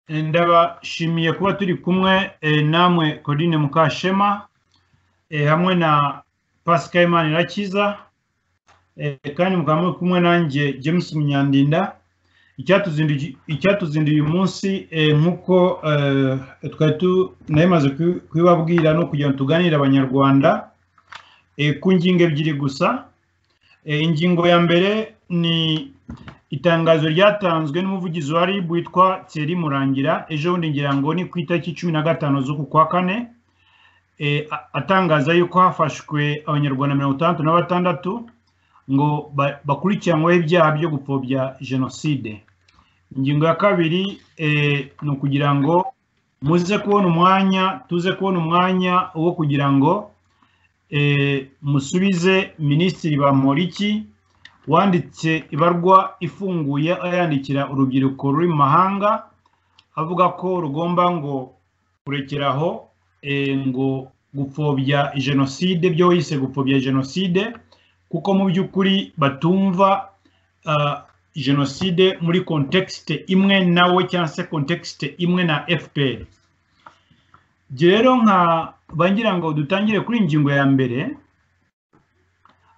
Ndabashimiye kuba turi kumwe namwe Claudine Mukashema hamwe na Pascal Manirakiza, kandi mukaba muri kumwe nanjye James Munyandinda. Icyatuzinduye uyu munsi, nk'uko twari tunamaze kubibabwira, no kugira ngo tuganire Abanyarwanda ku ngingo ebyiri gusa. Ingingo ya mbere ni itangazo ryatanzwe n'umuvugizi wa RIB witwa Thierry Murangira ejo bundi, ngira ngo ni ku itariki 15 z'uku kwa kane, atangaza yuko hafashwe Abanyarwanda 66 ngo bakurikiranyweho ibyaha byo gupfobya jenoside. Ingingo ya kabiri ni ukugira ngo muze kubona umwanya, tuze kubona umwanya wo kugira ngo musubize Minisitiri Bamporiki wanditse ibarwa ifunguye ayandikira urubyiruko ruri mu mahanga, avuga ko rugomba ngo kurekeraho ngo gupfobya jenoside, byo yise gupfobya jenoside, kuko mu by'ukuri batumva jenoside muri contexte imwe nawe cyangwa se contexte imwe na FPR. Rero nka bangira ngo dutangire kuri ingingo ya mbere.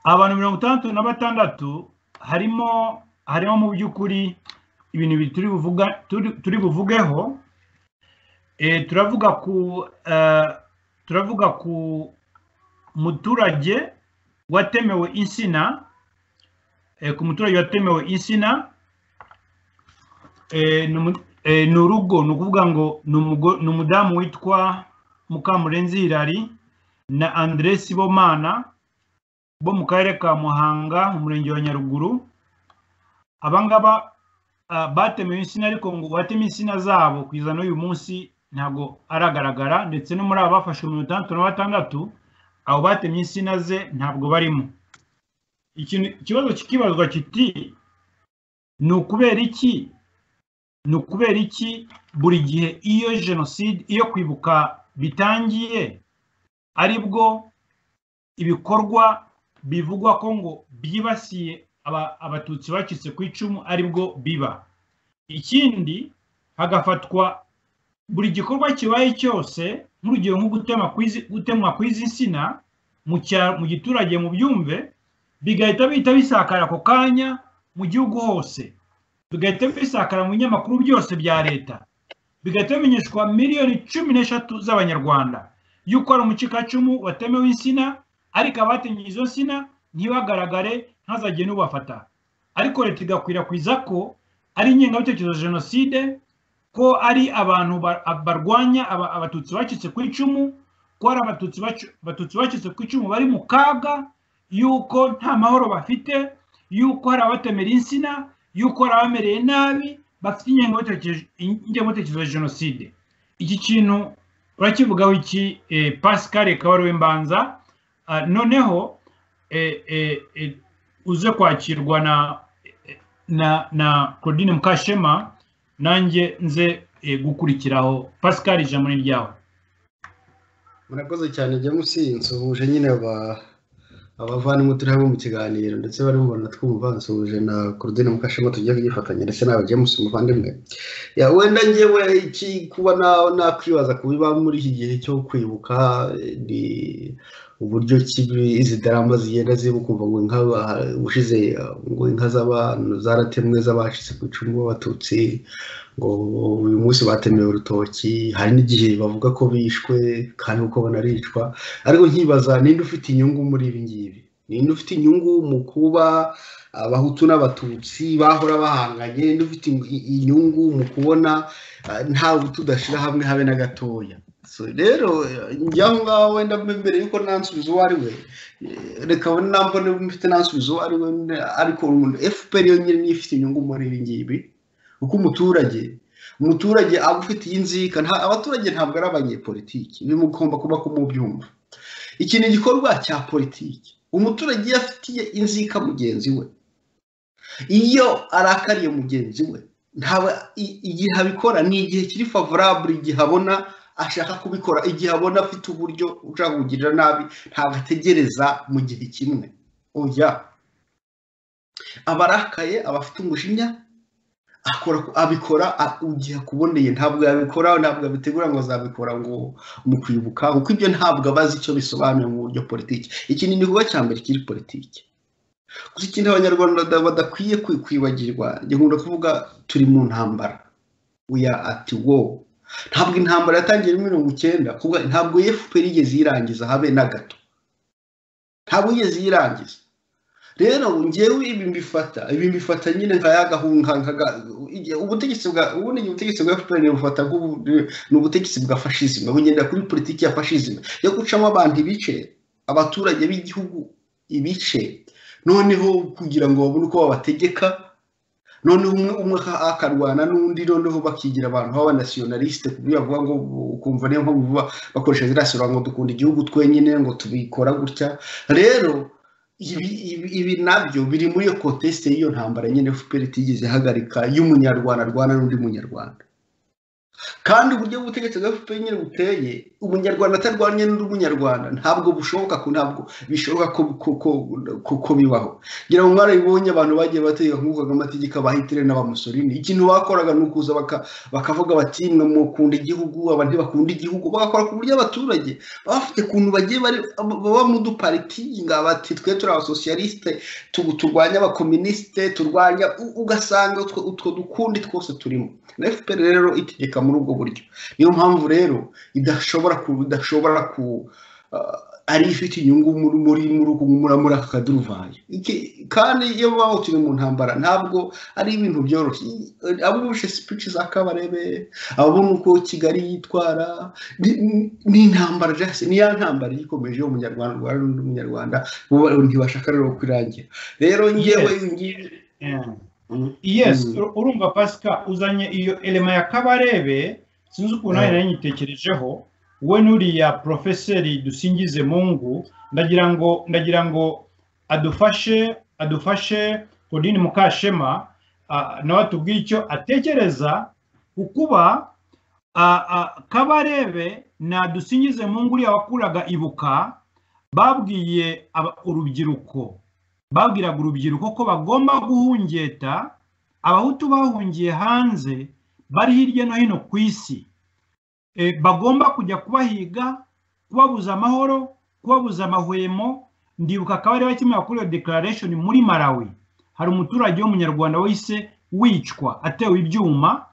Abantu 66 harimo mu by'ukuri ibintu turi buvugeho. Turavuga ku muturage watemewe insina, ku muturage watemewe insina, ni urugo, ni ukuvuga ngo ni umudamu witwa Mukamurenzi Hilary na Andre Sibomana bo mu karere ka Muhanga mu murenge wa Nyaruguru. Abangaba batemewe insina, ariko ngo bateme insina zabo kugeza n'uyu munsi ntabwo aragaragara, ndetse no muri aba bafashwe 66 abo batemye insina ze ntabwo barimo. Ikibazo kikibazwa kiti ni ukubera iki, ni ukubera iki buri gihe iyo jenoside, iyo kwibuka bitangiye, aribwo ibikorwa bivugwa ko ngo byibasiye Abatutsi bacitse ku icumu aribwo biba. Ikindi, hagafatwa buri gikorwa kibaye cyose, nk'urugero nko gutemwa kw'izi nsina mu giturage mu byumve, bigahita bihita bisakara ako kanya mu gihugu hose, bigahita bisakara mu binyamakuru byose bya leta, bigahita bimenyeshwa miliyoni 13 z'Abanyarwanda yuko hari umucikacumu watemewe insina, ariko abatemye izo nsina ntibagaragare, ntazagire n'ubafata. Ariko leta igakwirakwiza ko ari ingengabitekerezo ya jenoside, ko ari abantu barwanya Abatutsi bacitse ku icumu, ko ari Abatutsi bacitse ku icumu bari mu kaga, yuko nta mahoro bafite, yuko hari abatemera insina, yuko hari abamereye nabi, bafite ingengabitekerezo ya jenoside. Iki kintu urakivugaho iki, Pascal Kabaruwe Mbanza? Noneho uze kwakirwa na Claudine Mukashema, nanjye nze gukurikiraho. Pascal, ijambo ni ryawe. Murakoze cyane, James. Nsuhuje nyine abavandimwe turi hamwe mu kiganiro, ndetse barimo baratwumva. Nsuhuje na Claudine Mukashema tugiye kugifatanya, ndetse nawe James muvandimwe. Wenda ngewe iki kuba nakwibaza ku biba muri iki gihe cyo kwibuka ni uburyo kibi izi drama zigenda ziba, ukumva ngo inka ubushize, ngo inka z'abantu zaratemwe z'abacitse ku icumu b'Abatutsi, ngo uyu munsi batemewe urutoki. Hari n'igihe bavuga ko bishwe kandi kuko banaricwa. Ariko nkibaza, ninde ufite inyungu muri ibi ngibi? Ninde ufite inyungu mu kuba Abahutu n'Abatutsi bahora bahanganye? Ninde ufite inyungu mu kubona ntawe tudashyira hamwe habe na gatoya? Rero njye aho ngaho, wenda mbere yuko nansubiza uwo ari we, reka nambone mfite nansubiza uwo ari we, ariko FPR yo nyine niyo ifite inyungu muri ibi ngibi, kuko umuturage aba ufitiye inzika. Abaturage ntabwo ari abanyepolitiki, ibi mugomba kuba kumubyumva. Iki ni igikorwa cya politiki. Umuturage iyo afitiye inzika mugenzi we, iyo arakariye mugenzi we, ntabwo igihe abikora ni igihe kiri favorable, igihe abona ashaka kubikora, igihe abona afite uburyo ushaka kugirira nabi. Ntabwo ategereza mu gihe kimwe, oya, aba arakaye, aba afite umujinya. Abikora igihe akuboneye, ntabwo yabikora, ntabwo abitegura ngo azabikora ngo mu kwibuka, kuko ibyo ntabwo abazi icyo bisobanuye mu buryo politiki. Iki ni igikorwa cya mbere kiri politiki. Gusa ikintu Abanyarwanda badakwiye kwibagirwa, nkunda kuvuga turi mu ntambara, we are at war. Ntabwo intambara yatangiye muri 90, ntabwo FPR igeze irangiza habe na gato, ntabwo igeze irangiza. Rero ngewe ibi mbifata nyine nka yagahunga, ubutegetsi bwa ubundi ubutegetsi bwa FPR bufata n'ubutegetsi bwa fascisme, bugenda kuri politiki ya fascisme yo gucamo abantu ibice, abaturage b'igihugu ibice, noneho kugira ngo babone uko babategeka, noneho umwe akarwana n'undi, noneho bakigira abantu b'abanationaliste ku buryo bavuga ngo ukumva niyo mpamvu bakoresha ziriya sura ngo dukunda igihugu twenyine, ngo tubikora gutya. Rero ibi nabyo biri muri iyo conteste y'iyo ntambara nyine FPR itigeze ihagarika, y'umunyarwanda arwana n'undi munyarwanda. Kandi uburyo bw'ubutegetsi bwa FPR nyine buteye, umunyarwanda atarwanye n'undi munyarwanda ntabwo bushoboka, ko ntabwo bishoboka ko bibaho. Ngira ngo mwarabibonye, abantu bagiye bategeka nk'uko Kagame ategeka ba Hitler n'aba Mussolini. Ikintu bakoraga ni ukuza bakavuga bati mwe mukunda igihugu, aba ntibakunda igihugu, bagakora ku buryo abaturage baba bafite ukuntu bagiye baba mu dupariti, bati twe turi abasosiyaliste, turwanya abakomunisite, turwanya, ugasanga utwo dukundi twose turimo. Na FPR rero itegeka muri ubwo buryo. Niyo mpamvu rero idashobora ku ari ifite inyungu muri aka kaduruvayo. Kandi iyo baba turi mu ntambara ntabwo ari ibintu byoroshye. Abo bishe speech za Kabarebe, ababona uko Kigali yitwara, ni intambara just, ni ya ntambara ikomeje umunyarwanda rwanda n'undi munyarwanda, ntibashaka rero kwirangira. Rero ngewe Yes, urumva Pascal uzanye iyo elema ya Kabarebe, sinzi ukuntu nari nyitekerejeho, we nuriya professeur Dusingize Mungu, ndagira ngo adufashe Claudine Mukashema, nawe atubwire icyo atekereza kukuba Kabarebe na Dusingize Mungu uriya wakuraga Ibuka, babwiye urubyiruko, babwiraga urubyiruko ko bagomba guhungeta abahutu bahungiye hanze bari hirya no hino ku isi, bagomba kujya kubahiga, kubabuza amahoro, kubabuza amahwemo. Ndibuka Kabarebe akimara kuri iyo declaration muri Malawi, hari umuturage w'umunyarwanda wahise wicwa atewe ibyuma,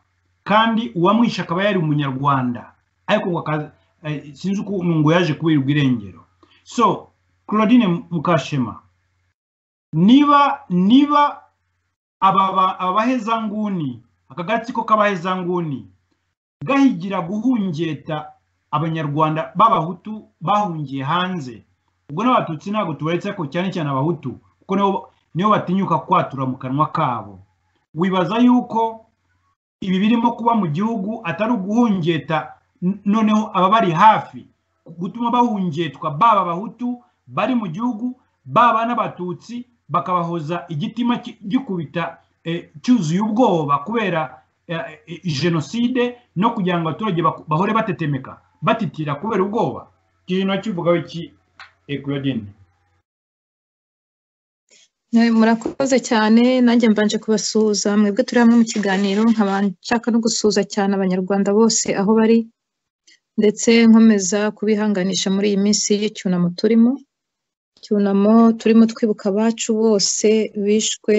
kandi uwamwishe akaba yari umunyarwanda, ariko sinzi ukuntu ngo yaje kubirirwa irengero. So Claudine Mukashema, niba aba abahezanguni, aka gatsiko k'abahezanguni gahigira guhungeta abanyarwanda b'abahutu bahungiye hanze, ubwo n'abatutsi ntabwo tubaretse, ko cyane cyane abahutu kuko nibo batinyuka kwatura mu kanwa kabo, wibaza yuko ibi birimo kuba mu gihugu atari uguhungeta noneho aba bari hafi gutuma bahungetwa, baba abahutu bari mu gihugu, baba n'abatutsi, bakabahoza igitima gikubita cyuzuye ubwoba kubera jenoside, no kugira ngo abaturage bahore batetemeka batitira kubera ubwoba. Kintu kivuga iki Claudine? Murakoze cyane, nanjye mbanje kubasuhuza mwebwe turi hamwe mu kiganiro, nkaba nshaka no gusuhuza cyane abanyarwanda bose aho bari, ndetse nkomeza kubihanganisha muri iyi minsi y'icyunamo turimo. Icyunamo turimo twibuka abacu bose bishwe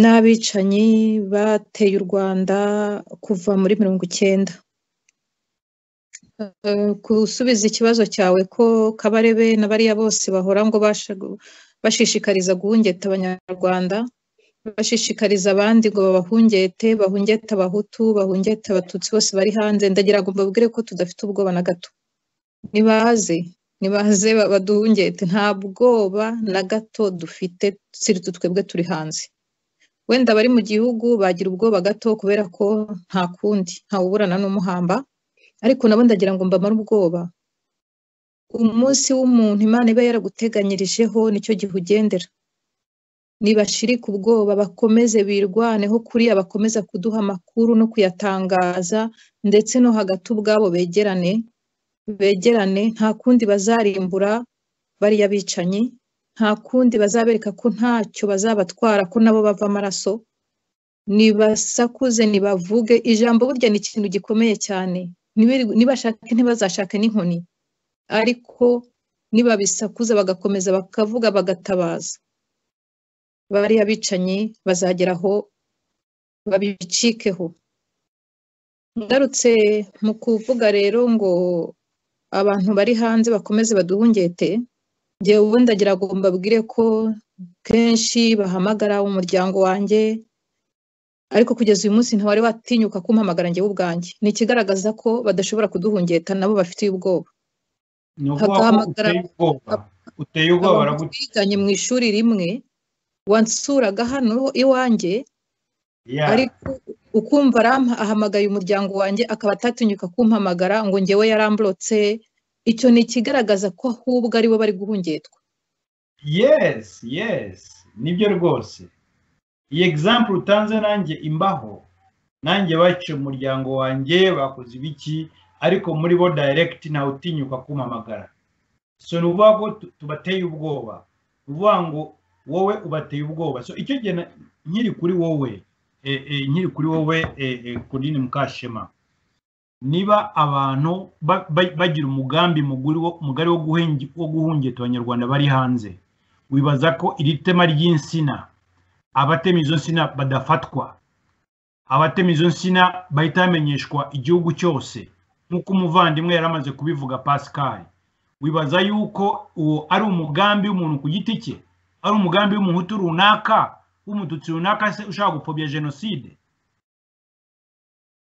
n'abicanyi bateye u Rwanda kuva muri 90. Gusubiza ikibazo cyawe ko Kabarebe na bariya bose bahora ngo bashishikariza guhungeta abanyarwanda, bashishikariza abandi ngo babahungete, bahungete abahutu, bahungete abatutsi bose bari hanze, ndagira ngo mbabwire ko tudafite ubwoba na gato. Nibaze baduhungete, nta bwoba na gato dufite, siritu twebwe turi hanze. Wenda bari mu gihugu bagira ubwoba gato kubera ko nta kundi, nta uburana n'umuhamba, ariko nabo ndagira ngo mbamare ubwoba. Umunsi w'umuntu Imana iba yaraguteganyirijeho nicyo gihe ugendera. Nibashirike ubwoba, bakomeze birwaneho kuriya, bakomeza kuduha amakuru no kuyatangaza, ndetse no hagati ubwabo begerane, nta kundi bazarimbura bariya bicanyi. Nta kundi, bazabereka ko ntacyo bazabatwara, ko nabo bava amaraso. Nibasakuze, nibavuge. Ijambo burya ni ikintu gikomeye cyane. Nibashake ntibazashake n'inkoni, ariko nibabisakuza bagakomeza bakavuga bagatabaza, bariya bicanyi bazagera aho babicikeho. Ngarutse mu kuvuga rero ngo abantu bari hanze bakomeze baduhungete, njyewe ubundi ndagira ngo mbabwire ko kenshi bahamagara umuryango wanjye, ariko kugeza uyu munsi ntiwari watinyuka kumpamagara njyewe ubwanjye. Ni ikigaragaza ko badashobora kuduhungeta, nabo bafitiye ubwoba. Ni ukuvuga ko Hagahamagara uteye ubwoba, uteye ubwoba abantu baraguta. Twiganye mu ishuri rimwe, wansuraga hano iwanjye, ariko ukumva ahamagaye umuryango wanjye, akaba atatinyuka kumpamagara ngo njyewe yaramburotse. Icyo ni ikigaragaza ko ahubwo aribo bari guhungetwa. Yes, nibyo rwose. Iyi example utanze nanjye imbaho, nanjye baciye umuryango wanjye, bakoze ibiki, ariko muri bo direct ntawe utinyuka kumpamagara. So ni ukuvuga ko tubateye ubwoba, ni ukuvuga ngo wowe ubateye ubwoba. So icyo gihe nkiri kuri wowe, nkiri kuri wowe, Claudine Mukashema, niba abantu bagira umugambi mugari wo guhungeta Abanyarwanda bari hanze, wibaza ko iri tema ry'insina, abatema izo nsina badafatwa? Abatema izo nsina bahita bamenyeshwa igihugu cyose, nk'uko umuvandimwe yari amaze kubivuga, Pascal, wibaza yuko uwo ari umugambi w'umuntu ku giti cye, ari umugambi w'Umuhutu runaka, w'Umututsi runaka se ushaka gupfobya jenoside?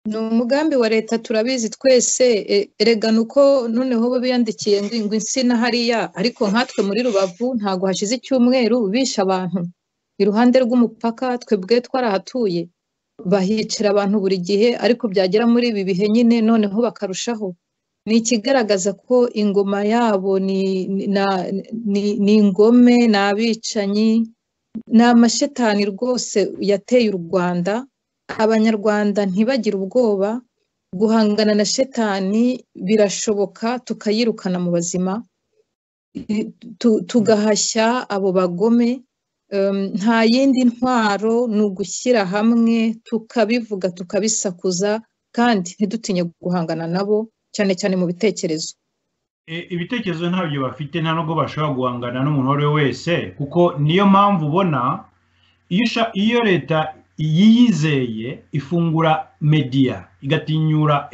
Ni umugambi wa leta, turabizi twese. Erega ni uko noneho bo biyandikiye ngo insina hariya, ariko nkatwe muri Rubavu ntabwo hashize icyumweru bishe abantu iruhande rw'umupaka. Twebwe twarahatuye, bahicira abantu buri gihe, ariko byagera muri ibi bihe nyine noneho bakarushaho. Ni ikigaragaza ko ingoma yabo ni ingome, ni abicanyi, ni amashetani rwose yateye u Rwanda. Abanyarwanda ntibagire ubwoba, guhangana na shetani birashoboka, tukayirukana mu bazima, tugahashya abo bagome. Nta yindi ntwaro, ni ugushyira hamwe, tukabivuga, tukabisakuza, kandi ntidutinye guhangana nabo, cyane cyane mu bitekerezo. Ibitekerezo ntabyo bafite, nta nubwo bashobora guhangana n'umuntu uwo ari we wese, kuko niyo mpamvu ubona iyo leta yiyizeye ifungura media, igatinyura,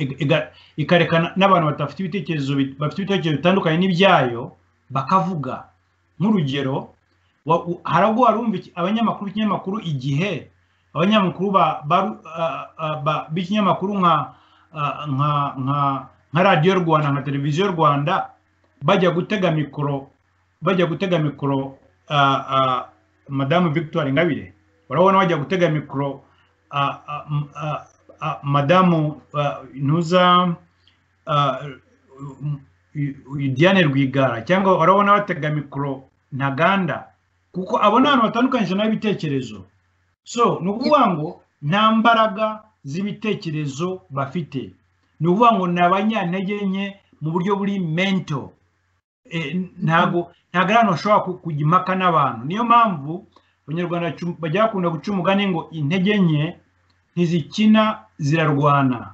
ikareka n'abantu badafite ibitekerezo, bafite ibitekerezo bitandukanye n'ibyayo bakavuga. Nk'urugero, hari ubwo warumva abanyamakuru b'ikinyamakuru Igihe, abanyamakuru b'ikinyamakuru nka Radiyo Rwanda, nka Televiziyo Rwanda, bajya gutega mikoro Madamu Victoire Ingabire? Urabona bajya gutega mikoro Madamu ntuza Diane Rwigara, cyangwa urabona batega mikoro Ntaganda? Kuko abo ni abantu batandukanyije nawe ibitekerezo. So ni ukuvuga ngo nta mbaraga z'ibitekerezo bafite, ni ukuvuga ngo ni abanyantege nke mu buryo buri mental. Ntabwo ari ahantu bashobora kujya impaka n'abantu. Niyo mpamvu Abanyarwanda bajya bakunda guca umugani ngo intege nke ntizikina, zirarwana.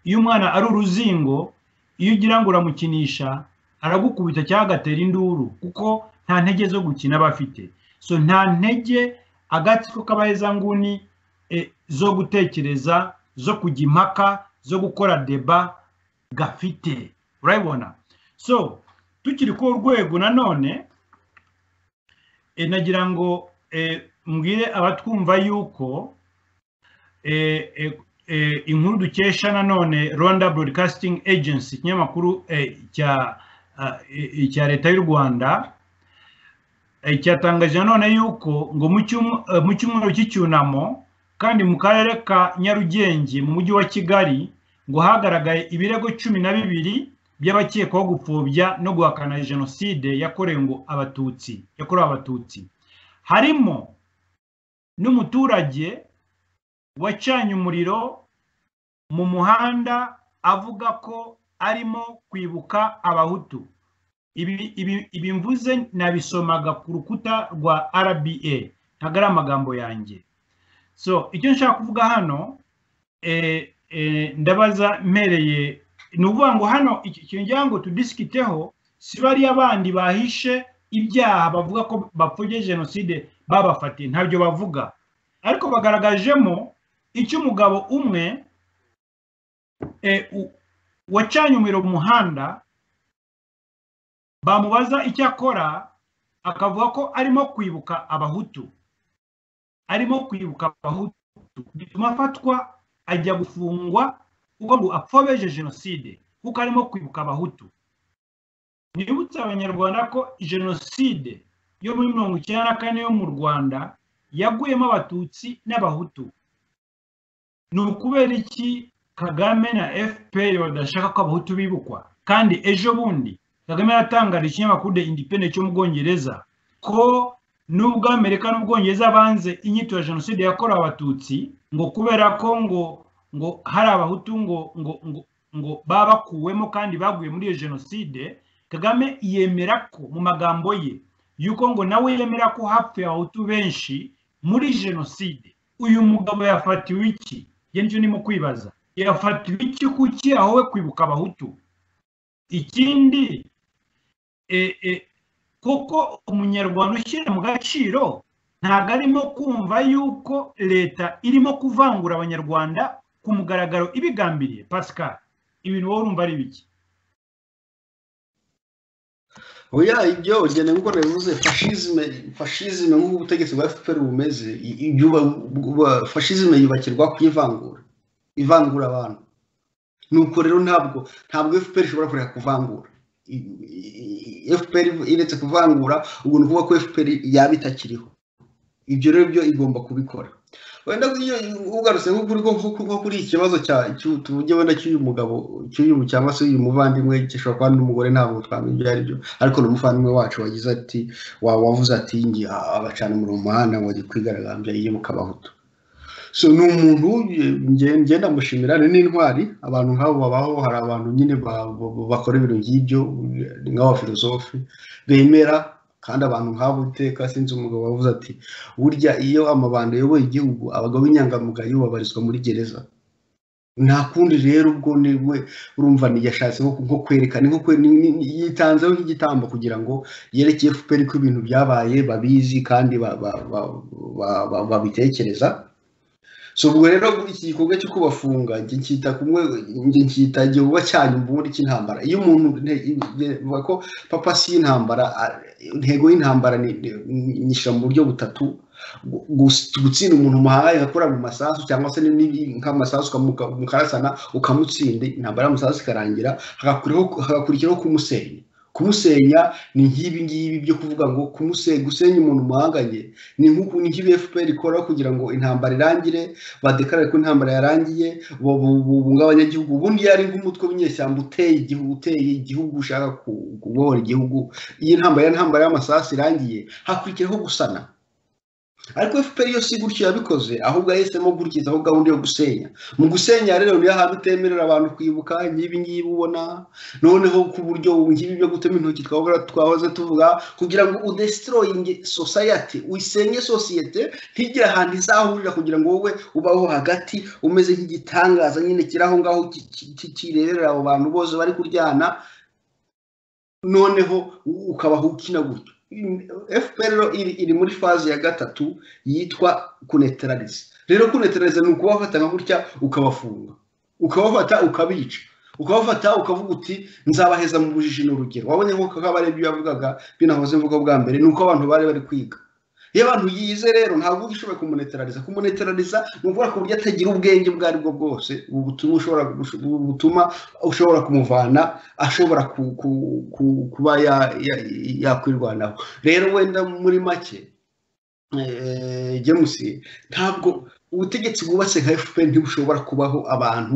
Iyo umwana ari uruzingo, iyo ugira ngo uramukinisha, aragukubita cyangwa agatera induru, kuko nta ntege zo gukina aba afite. So nta ntege agatsiko k'abahezanguni zo gutekereza, zo kujya impaka, zo gukora débat gafite, urabibona. So tukiri ku rwego nanone, nagira ngo mbwire abatwumva yuko inkuru dukesha nanone Rwanda Broadcasting Agency, ikinyamakuru cya leta y'u Rwanda, cyatangaje nanone yuko ngo mu cyumweru cy'icyunamo, kandi mu karere ka Nyarugenge mu mujyi wa Kigali, ngo hagaragaye ibirego 12 by'abakekwaho gupfobya no guhakana jenoside yakorewe ngo Abatutsi, yakorewe Abatutsi, harimo n'umuturage wacanye umuriro mu muhanda avuga ko arimo kwibuka Abahutu. Ibi mvuze nabisomaga ku rukuta rwa RBA, ntabwo ari amagambo yanjye. So icyo nshaka kuvuga hano, ndabaza mpereye, ni ukuvuga ngo hano ikintu ngira ngo tudisikiteho si bariya bandi bahishe ibyaha bavuga ko bapfobye jenoside babafatiye, ntabyo bavuga, ariko bagaragajemo icyo umugabo umwe wacanye umuriro mu muhanda, bamubaza icyo akora akavuga ko arimo kwibuka abahutu, arimo kwibuka abahutu, bituma afatwa ajya gufungwa kuko ngo apfobeje jenoside kuko arimo kwibuka abahutu. Nibutse abanyarwanda ko jenoside yo muri 94 yo mu Rwanda yaguyemo abatutsi n'abahutu. Ni ukubera iki Kagame na FPR badashaka ko abahutu bibukwa? Kandi ejo bundi Kagame yatangarije ikinyamakuru The Independent cyo mu Bwongereza ko nubwo Amerika n'Ubwongereza banze inyito ya jenoside yakorewe abatutsi, ngo kubera ko ngo hari abahutu ngo ngo ngo ngo babakuwemo kandi baguye muri iyo jenoside, Kagame yemera ko mu magambo ye yuko ngo nawe yemera ko hapfuye abahutu benshi muri jenoside. Uyu mugabo yafatiwe iki? Njye nicyo ndimo kwibaza, yafatiwe iki? Kuki aho we kwibuka abahutu? Ikindi, koko umunyarwanda ushyira mu gaciro ntabwo arimo kumva yuko leta irimo kuvangura abanyarwanda ku mugaragaro ibigambiriye. Pascal, ibintu wowe urumva ari biki? Oya, ibyo ugenda nk'uko nabivuze, fascisme nk'uko ubutegetsi bwa FPR bumeze, fascisme yubakirwa ku ivangura, ivangura abantu. Nuko rero ntabwo FPR ishobora kureka kuvangura. FPR iretse kuvangura, ubwo ni ukuvuga ko FPR yaba itakiriho. Ibyo rero byo igomba kubikora. Wenda iyo ugarutse nko kuri iki kibazo tuvuge wenda cy'uyu mugabo, cy'uyu cyangwa se uyu muvandimwe, gishobora kuba n'umugore, ntabwo twamenya ibyo ari byo, ariko ni umuvandimwe wacu wagize ati, wavuze ati ngi abacana mu muhanda ngo ajye kwigaragambya yibuka abahutu. So ni umuntu nge ndamushimira, ni n'intwari. Abantu nk'abo babaho, hari abantu nyine bakora ibintu nk'ibyo, nk'abafilosofi bemera. Kandi abantu nk'abo iteka, sinzi umugabo wavuze ati burya iyo amabanda ayoboye igihugu, abagabo b'inyangamugayo babarizwa muri gereza. Nta kundi rero, ubwo niwe urumva yashatse nko kwerekana, yitanzeho nk'igitambo kugira ngo yereke FPR ko ibintu byabaye babizi kandi babitekereza. So ubwo rero iki gikorwa cyo kubafunga njye ncyita kumwe, njye ncyita igikorwa cyanyu ubundi cy'intambara. Iyo umuntu bivuga ko papa si intambara, intego y'intambara nyishyira mu buryo butatu: gutsinda umuntu muhaye agakora mu masasu, cyangwa se nk'amasasu mukarasana ukamutsinda, intambara y'amasasu ikarangira, hagakurikiraho kumusenya. Kumusenya ni nk'ibi ngibi byo kuvuga ngo gusenya umuntu muhanganye ni nk'ibi FPR ikora kugira ngo intambara irangire, badekarare ko intambara yarangiye, bunga abanyagihugu. Ubundi yari nk'umutwe w'inyeshyamba uteye igihugu ushaka kubohora igihugu. Iyi ntambara y'amasasu irangiye, hakurikiraho gusana. Ariko FPR yo si gutyo yabikoze, ahubwo yahisemo gukurikizaho gahunda yo gusenya. Mu gusenya rero niyo hantu utemerera abantu kwibuka nk'ibi ngibi ubona, noneho ku buryo nk'ibi byo gutema intoki twahoze tuvuga, kugira ngo udestroyinge society, uyisenye sosiyete ntigire ahantu izahurira, kugira ngo wowe ubaho hagati umeze nk'igitangaza nyine kiri aho ngaho kireberera abo bantu bose bari kuryana, noneho ukabaho ukina gutyo. FPR iri muri faze ya gatatu yitwa kunetralize. Rero kunetralize ni ukubafata nka gutya ukabafunga, ukabafata ukabica, ukabafata ukavuga uti nzabaheza mu bujiji. N'urugero wabonye nko Kabarebe ibyo yavugaga binahoze mvuga bwa mbere, ni uko abantu bari bari kwiga. Iyo abantu yize rero ntabwo ushoboye kumunetraliza. Kumunetraliza ni ukuvuga ku buryo atagira ubwenge ubwo ari bwo bwose butuma ushobora kumuvana, ashobora kuba yakwirwanaho. Rero wenda muri make, James, ntabwo ubutegetsi bwubatse nka FPR ntibushobora kubaho abantu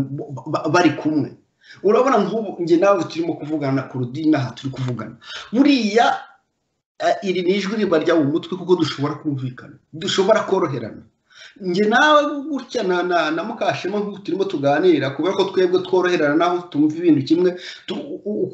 bari kumwe. Urabona nk'ubu njye nawe turimo kuvugana ku rudina, aha turi kuvugana, buriya iri ni ijwi riba rya mu mutwe, kuko dushobora kumvikana, dushobora koroherana. Njye nawe gutya na Mukashema nk'uko turimo tuganira, kubera ko twebwe tworoherana naho tumva ibintu kimwe,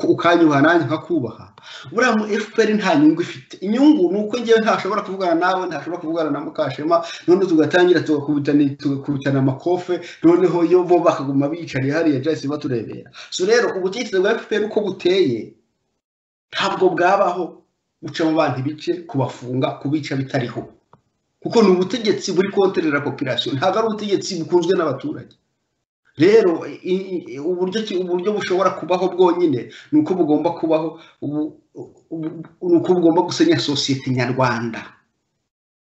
Ukanyuha nanjye nkakubaha. Buriya mu FPR nta nyungu ifite. Inyungu ni uko ngewe ntashobora kuvugana nawe, ntashobora kuvugana na Mukashema, none tugatangira tugakubitana amakofe, noneho yo bo bakaguma biyicariye hariya just baturebera. So rero ubutegetsi bwa FPR uko buteye ntabwo bwabaho guca mu bantu ibice, kubafunga, kubica bitariho, kuko ni ubutegetsi buri contre la population, ntabwo ari ubutegetsi bukunzwe n'abaturage. Rero uburyo bushobora kubaho bwonyine ni uko bugomba kubaho, ni uko bugomba gusenya sosiyete nyarwanda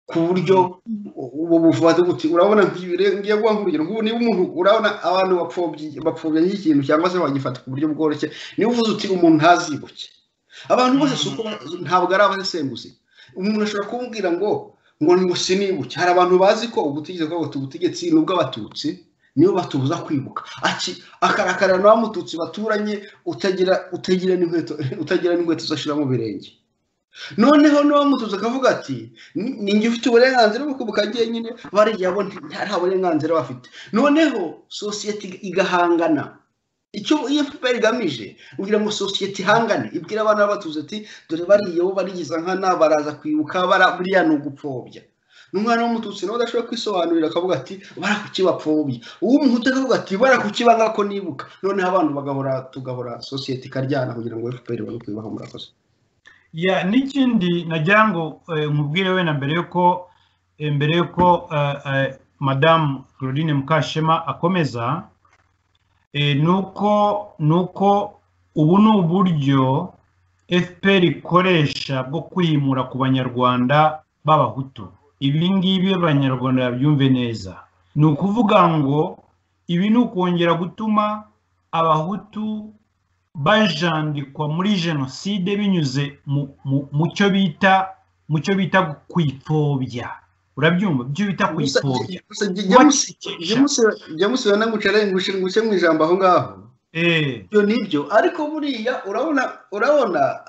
ku buryo ubu buvuga buti urabona ngiye guha nk'urugero nk'ubu, niba umuntu, urabona abantu bapfobya nk'ikintu cyangwa se bagifata ku buryo bworoshye, niba uvuze uti umuntu ntazibuke, abantu bose si uko ntabwo ari abasesenguzi. Umuntu ashobora kumubwira ngo sinibuke. Hari abantu bazi ko ubutegetsi bw'abatutsi, ubutegetsi ni ubw'abatutsi, nibo batubuza kwibuka. Akarakara na wa mututsi baturanye utagira n'inkweto zashira mu birenge. Noneho n'uwo mututsi akavuga ati ni njye ufite uburenganzira bwo kwibuka njyenyine, bariya bo nta burenganzira bafite. Noneho sosiyete igahangana. Icyo iyo FPR igamije kugira ngo sosiyete ihangane, ibwira abana b'abatutsi ati dore bariya bo barigiza nkana, baraza kwibuka, buriya ni ugupfobya. N'umwana w'umututsi nawe adashobora kwisobanurira akavuga ati barakukibapfobya, uw'umuhutu akavuga ati barakukibanga ko nibuka. Noneho abantu bagahora, tugahora, sosiyete ikaryana kugira ngo FPR ibone kwibaho. Murakoze. Ya, n'ikindi nagira ngo nkubwire wenda mbere yuko Madamu Claudine Mukashema akomeza, nuko ubu ni uburyo FPR ikoresha bwo kwimura ku banyarwanda b'abahutu. Ibi ngibi abanyarwanda babyumve neza, ni ukuvuga ngo ibi ni ukongera gutuma abahutu bajandikwa muri jenoside binyuze mu cyo bita kwipfobya. Urabyumva, ibyo bita kwipfobya. James, nguce nguce mu ijambo aho ngaho. Ibyo nibyo, ariko buriya urabona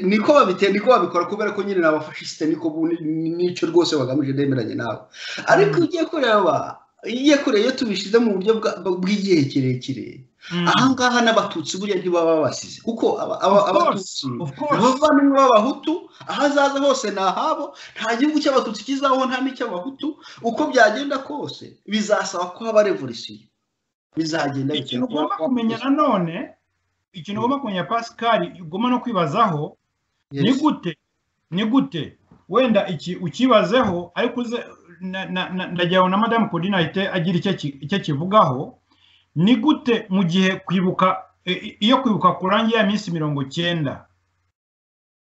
niko babiteye, niko babikora, kubera ko nyine ni abafashisite, niko nicyo rwose bagamije, ndemeranye nawe. Ariko iyo ugiye kureba, iyo tubishyize mu buryo bw'igihe kirekire, ahangaha n'abatutsi buriya ntibaba babasize, kuko abatutsi abavandimwe b'abahutu ahazaza hose ni ahabo. Nta gihugu cy'abatutsi kizabaho nta n'icy'abahutu. Uko byagenda kose bizasaba ko haba revolisiyo, bizagenda. Ikintu ugomba kumenya nanone, ikintu ugomba kumenya, Pascal, ugomba no kwibazaho, ni gute wenda iki ukibazeho, ariko uze ndagira ngo na Madamu Claudine ahite agira icyo akivugaho. Ni gute mu gihe kwibuka, iyo kwibuka kurangiye ya minsi 90,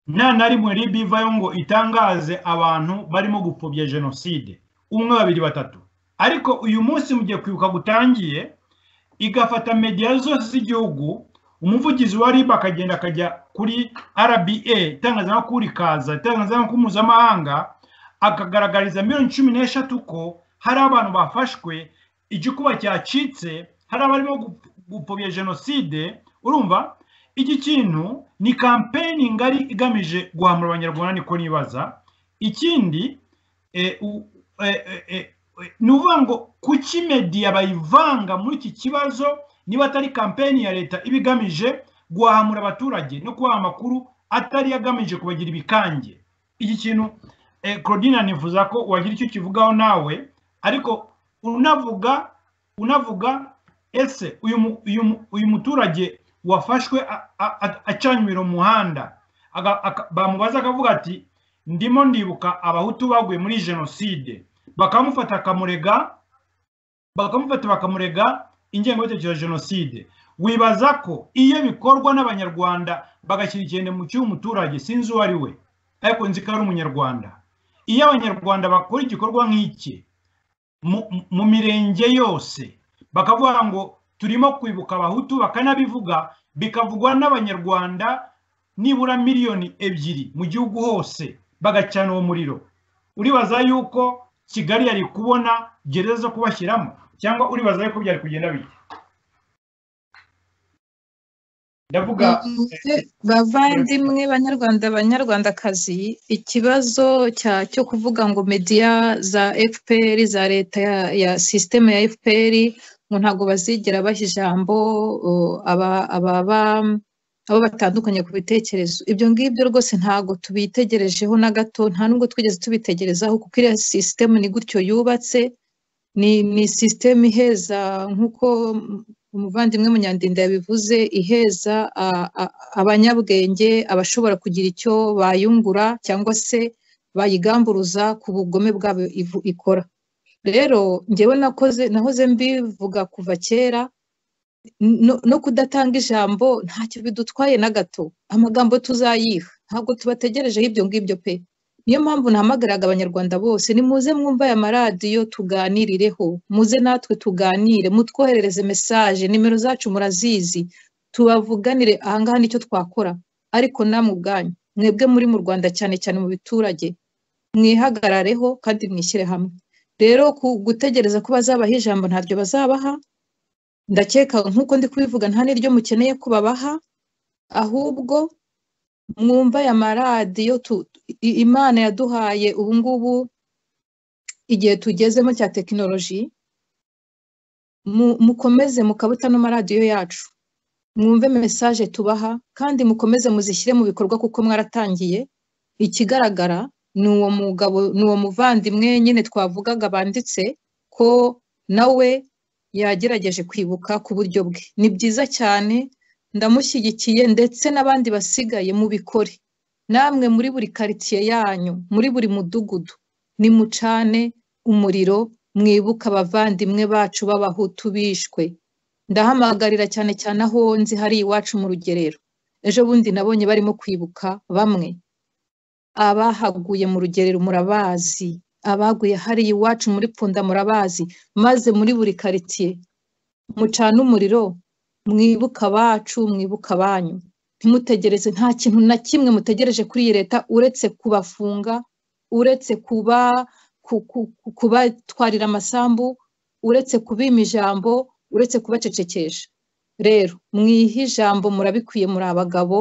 nta na rimwe RIB ivayo ngo itangaze abantu barimo gupfobya jenoside, umwe, babiri, batatu, ariko uyu munsi mu gihe kwibuka gutangiye igafata media zose z'igihugu, umuvugizi wa RIB akagenda akajya kuri RBA, itangazamakuru rikaza, itangazamakuru mpuzamahanga, akagaragariza miliyoni 13 ko hari abantu bafashwe, igikuba cyacitse, hari abarimo gupfobya jenoside. Urumva iki kintu ni kampeni ngari igamije guhamura abanyarwanda, niko nibaza. Ikindi ni ukuvuga ngo kuki media bayivanga muri iki kibazo niba atari kampeni ya leta iba igamije guhahamura abaturage no kubaha amakuru atari agamije kubagira ibikange? Iki kintu, Claudine, nifuza ko wagira icyo kivugaho nawe, ariko unavuga ese uyu muturage wafashwe acanywe mu muhanda, bamubaza akavuga ati ndimo ndibuka abahutu baguye muri jenoside, bakamufata akamurega, bakamufata bakamurega ingengabitekerezo ya jenoside. Wibaza ko iyo bikorwa n'abanyarwanda bagashyira ikirenge mu cy'uyu muturage, sinzi uwo ari we ariko nzi ko ari umunyarwanda, iyo abanyarwanda bakora igikorwa nk'iki mu mirenge yose bakavuga ngo turimo kwibuka abahutu, bakanabivuga, bikavugwa n'abanyarwanda nibura miliyoni 2 mu gihugu hose, bagacana uwo muriro, uribaza yuko Kigali yari kubona gereza zo kubashyiramo, cyangwa uribaza yuko byari kugenda bite? Ndavuga Bavandimwe, banyarwanda, banyarwandakazi, ikibazo cyo kuvuga ngo media za FPR, za leta ya système ya FPR, ngo ntabwo bazigera baha ijambo ababa abo batandukanye ku bitekerezo. Ibyo ngibyo rwose ntabwo tubitegerejeho na gato, nta nubwo twigeze tubitegerezaho, kuko iriya sisitemu ni gutyo yubatse, ni sisitemu iheza, nk'uko umuvandimwe Munyandinda yabivuze, iheza abanyabwenge, abashobora kugira icyo bayungura cyangwa se bayigamburuza ku bugome bwabo ikora. Rero njyewe nahoze mbivuga kuva kera, no kudatanga ijambo ntacyo bidutwaye na gato, amagambo tuzayiha, ntabwo tubategerejeho ibyo ngibyo pe. Niyo mpamvu nahamagaraga abanyarwanda bose, nimuze mwumve aya maradiyo tuganirireho, muze natwe tuganire, mutwoherereze mesaje, nimero zacu murazizi, tubavuganire ahangaha nicyo twakora. Ariko namwe ubwanyu, mwebwe muri mu Rwanda cyane cyane mu biturage, mwihagarareho kandi mwishyire hamwe. Rero gutegereza ko bazabaha ijambo ntaryo bazabaha, ndakeka nk'uko ndi kubivuga nta n'iryo mukeneye ko babaha, ahubwo mwumva aya maradiyo Imana yaduhaye ubu ngubu igihe tugezemo cya tekinoloji, mukomeze mukabuta no maradiyo yacu, mwumve mesaje tubaha kandi mukomeze muzishyire mu bikorwa kuko mwaratangiye. Ikigaragara ni uwo mugabo, ni uwo muvandimwe nyine twavugaga banditse ko nawe yagerageje kwibuka ku buryo bwe, ni byiza cyane, ndamushyigikiye, ndetse n'abandi basigaye mubikore. Namwe muri buri quartier yanyu, muri buri mudugudu, nimucane umuriro mwibuka abavandimwe bacu b'abahutu bishwe. Ndahamagarira cyane cyane aho nzi hari iwacu mu Rugerero, ejo bundi nabonye barimo kwibuka bamwe abahaguye mu Rugerero murabazi, abaguye hari iwacu muri Pfunda murabazi, maze muri buri quartier mucane umuriro mwibuka abacu, mwibuka abanyu. Ntimutegereze, nta kintu na kimwe mutegereje kuri iyi leta uretse kubafunga, uretse kubatwarira amasambu, uretse kubima ijambo, uretse kubacecekesha. Rero mwihe ijambo, murabikwiye, muri abagabo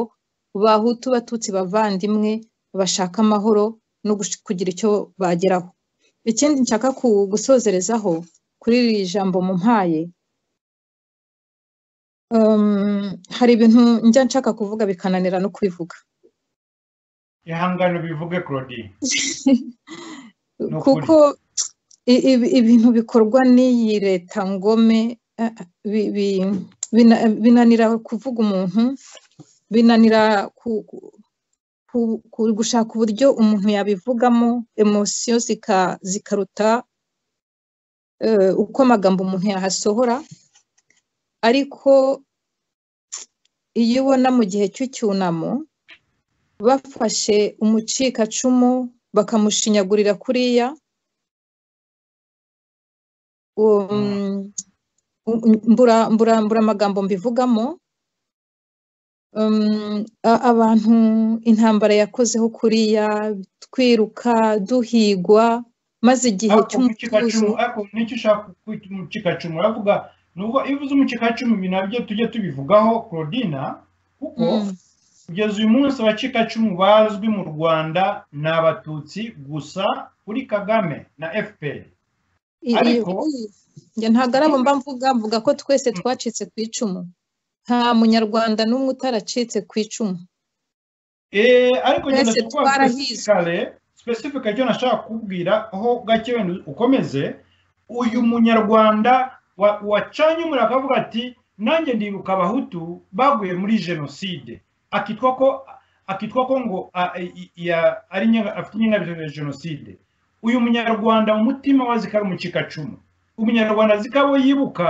bahutu batutsi bavandimwe bashaka amahoro no kugira icyo bageraho. Ikindi nshaka gusozerezaho kuri iri jambo mumpaye, hari ibintu njya nshaka kuvuga bikananira no kubivuga. Ihangane bivuge Claudine. Kuko ibintu bikorwa n'iyi leta ngome binanira kuvuga umuntu, binanira gushaka uburyo umuntu yabivugamo, emosiyo zikaruta uko amagambo umuntu yahasohora. Ariko iyo ubona mu gihe cy'icyunamo bafashe umucikacumu bakamushinyagurira kuriya, mbura amagambo mbivugamo. Abantu intambara yakozeho kuriya, twiruka duhigwa, maze igihe cy'umutuzo. Nicyo ushaka kwita umucikacumu uravuga, nubwo iyo uvuze umucikacumu ibi nabyo tujye tubivugaho Claudina, kuko kugeza uyu munsi abacikacumu bazwi mu Rwanda ni abatutsi gusa kuri Kagame na FPR. Ariko njye ntabwo ari abo mba mvuga ko twese twacitse ku icumu, nta munyarwanda n'umwe utaracitse ku icumu. Ariko ngenda twarahize specific icyo nashaka kubwira aho gake wenda ukomeze. Uyu munyarwanda wacanye umuriro akavuga ati nanjye ndibuka abahutu baguye muri jenoside, akitwa ko ngo ari afite ingengabitekerezo ya jenoside. Uyu munyarwanda mu mutima wazi ko ari umucikacumu, umunyarwanda azi ko abo yibuka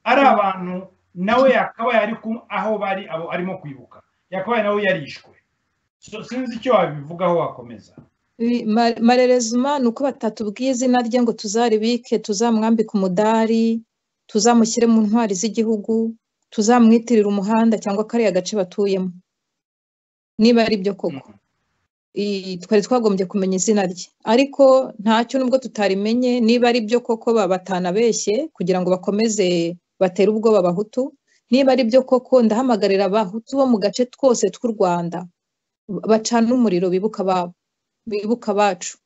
ari abantu nawe yakabaye ari aho bari abo arimo kwibuka, yakabaye nawe yarishwe. Sinzi icyo wabivugaho wakomeza. Marerezuma ni uko batatubwiye izina rye ngo tuzaribike, tuzamwambike umudari, tuzamushyire mu ntwari z'igihugu, tuzamwitirira umuhanda cyangwa kariya gace batuyemo, niba ari byo koko. Twari twagombye kumenya izina rye, ariko ntacyo nubwo tutarimenye, niba ari byo koko batanabeshye kugira ngo bakomeze batere ubwoba abahutu, niba ari byo koko ndahamagarira abahutu bo mu gace twose tw'u Rwanda bacana umuriro bibuka ababo, bibuka abacu.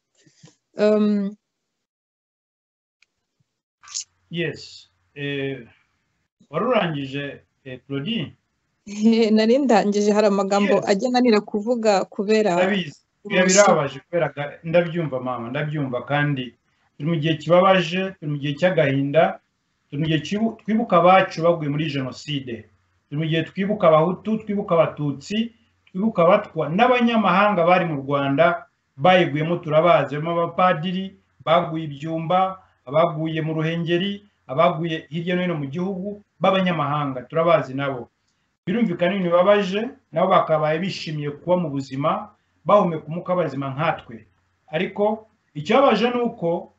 Yes, warurangije Claudine? Nari ndangije, hari amagambo Yes. ajya ananira kuvuga kubera Ndabizi. Umunsi. Birababaje kubera ndabyumva mama, ndabyumva, kandi turi mu gihe kibabaje, turi mu gihe cy'agahinda, turi mu gihe twibuka abacu baguye muri jenoside, turi mu gihe twibuka Abahutu, twibuka Abatutsi, twibuka Abatwa n'abanyamahanga bari mu Rwanda bayiguyemo, turabazi, barimo abapadiri baguye ibyumba, abaguye mu Ruhengeri, abaguye hirya no hino mu gihugu b'abanyamahanga, turabazi nabo. Birumvikana ibintu bibabaje, nabo bakabaye bishimiye kuba mu buzima, bahumeka umwuka bazima nkatwe. Ariko ikibabaje ni uko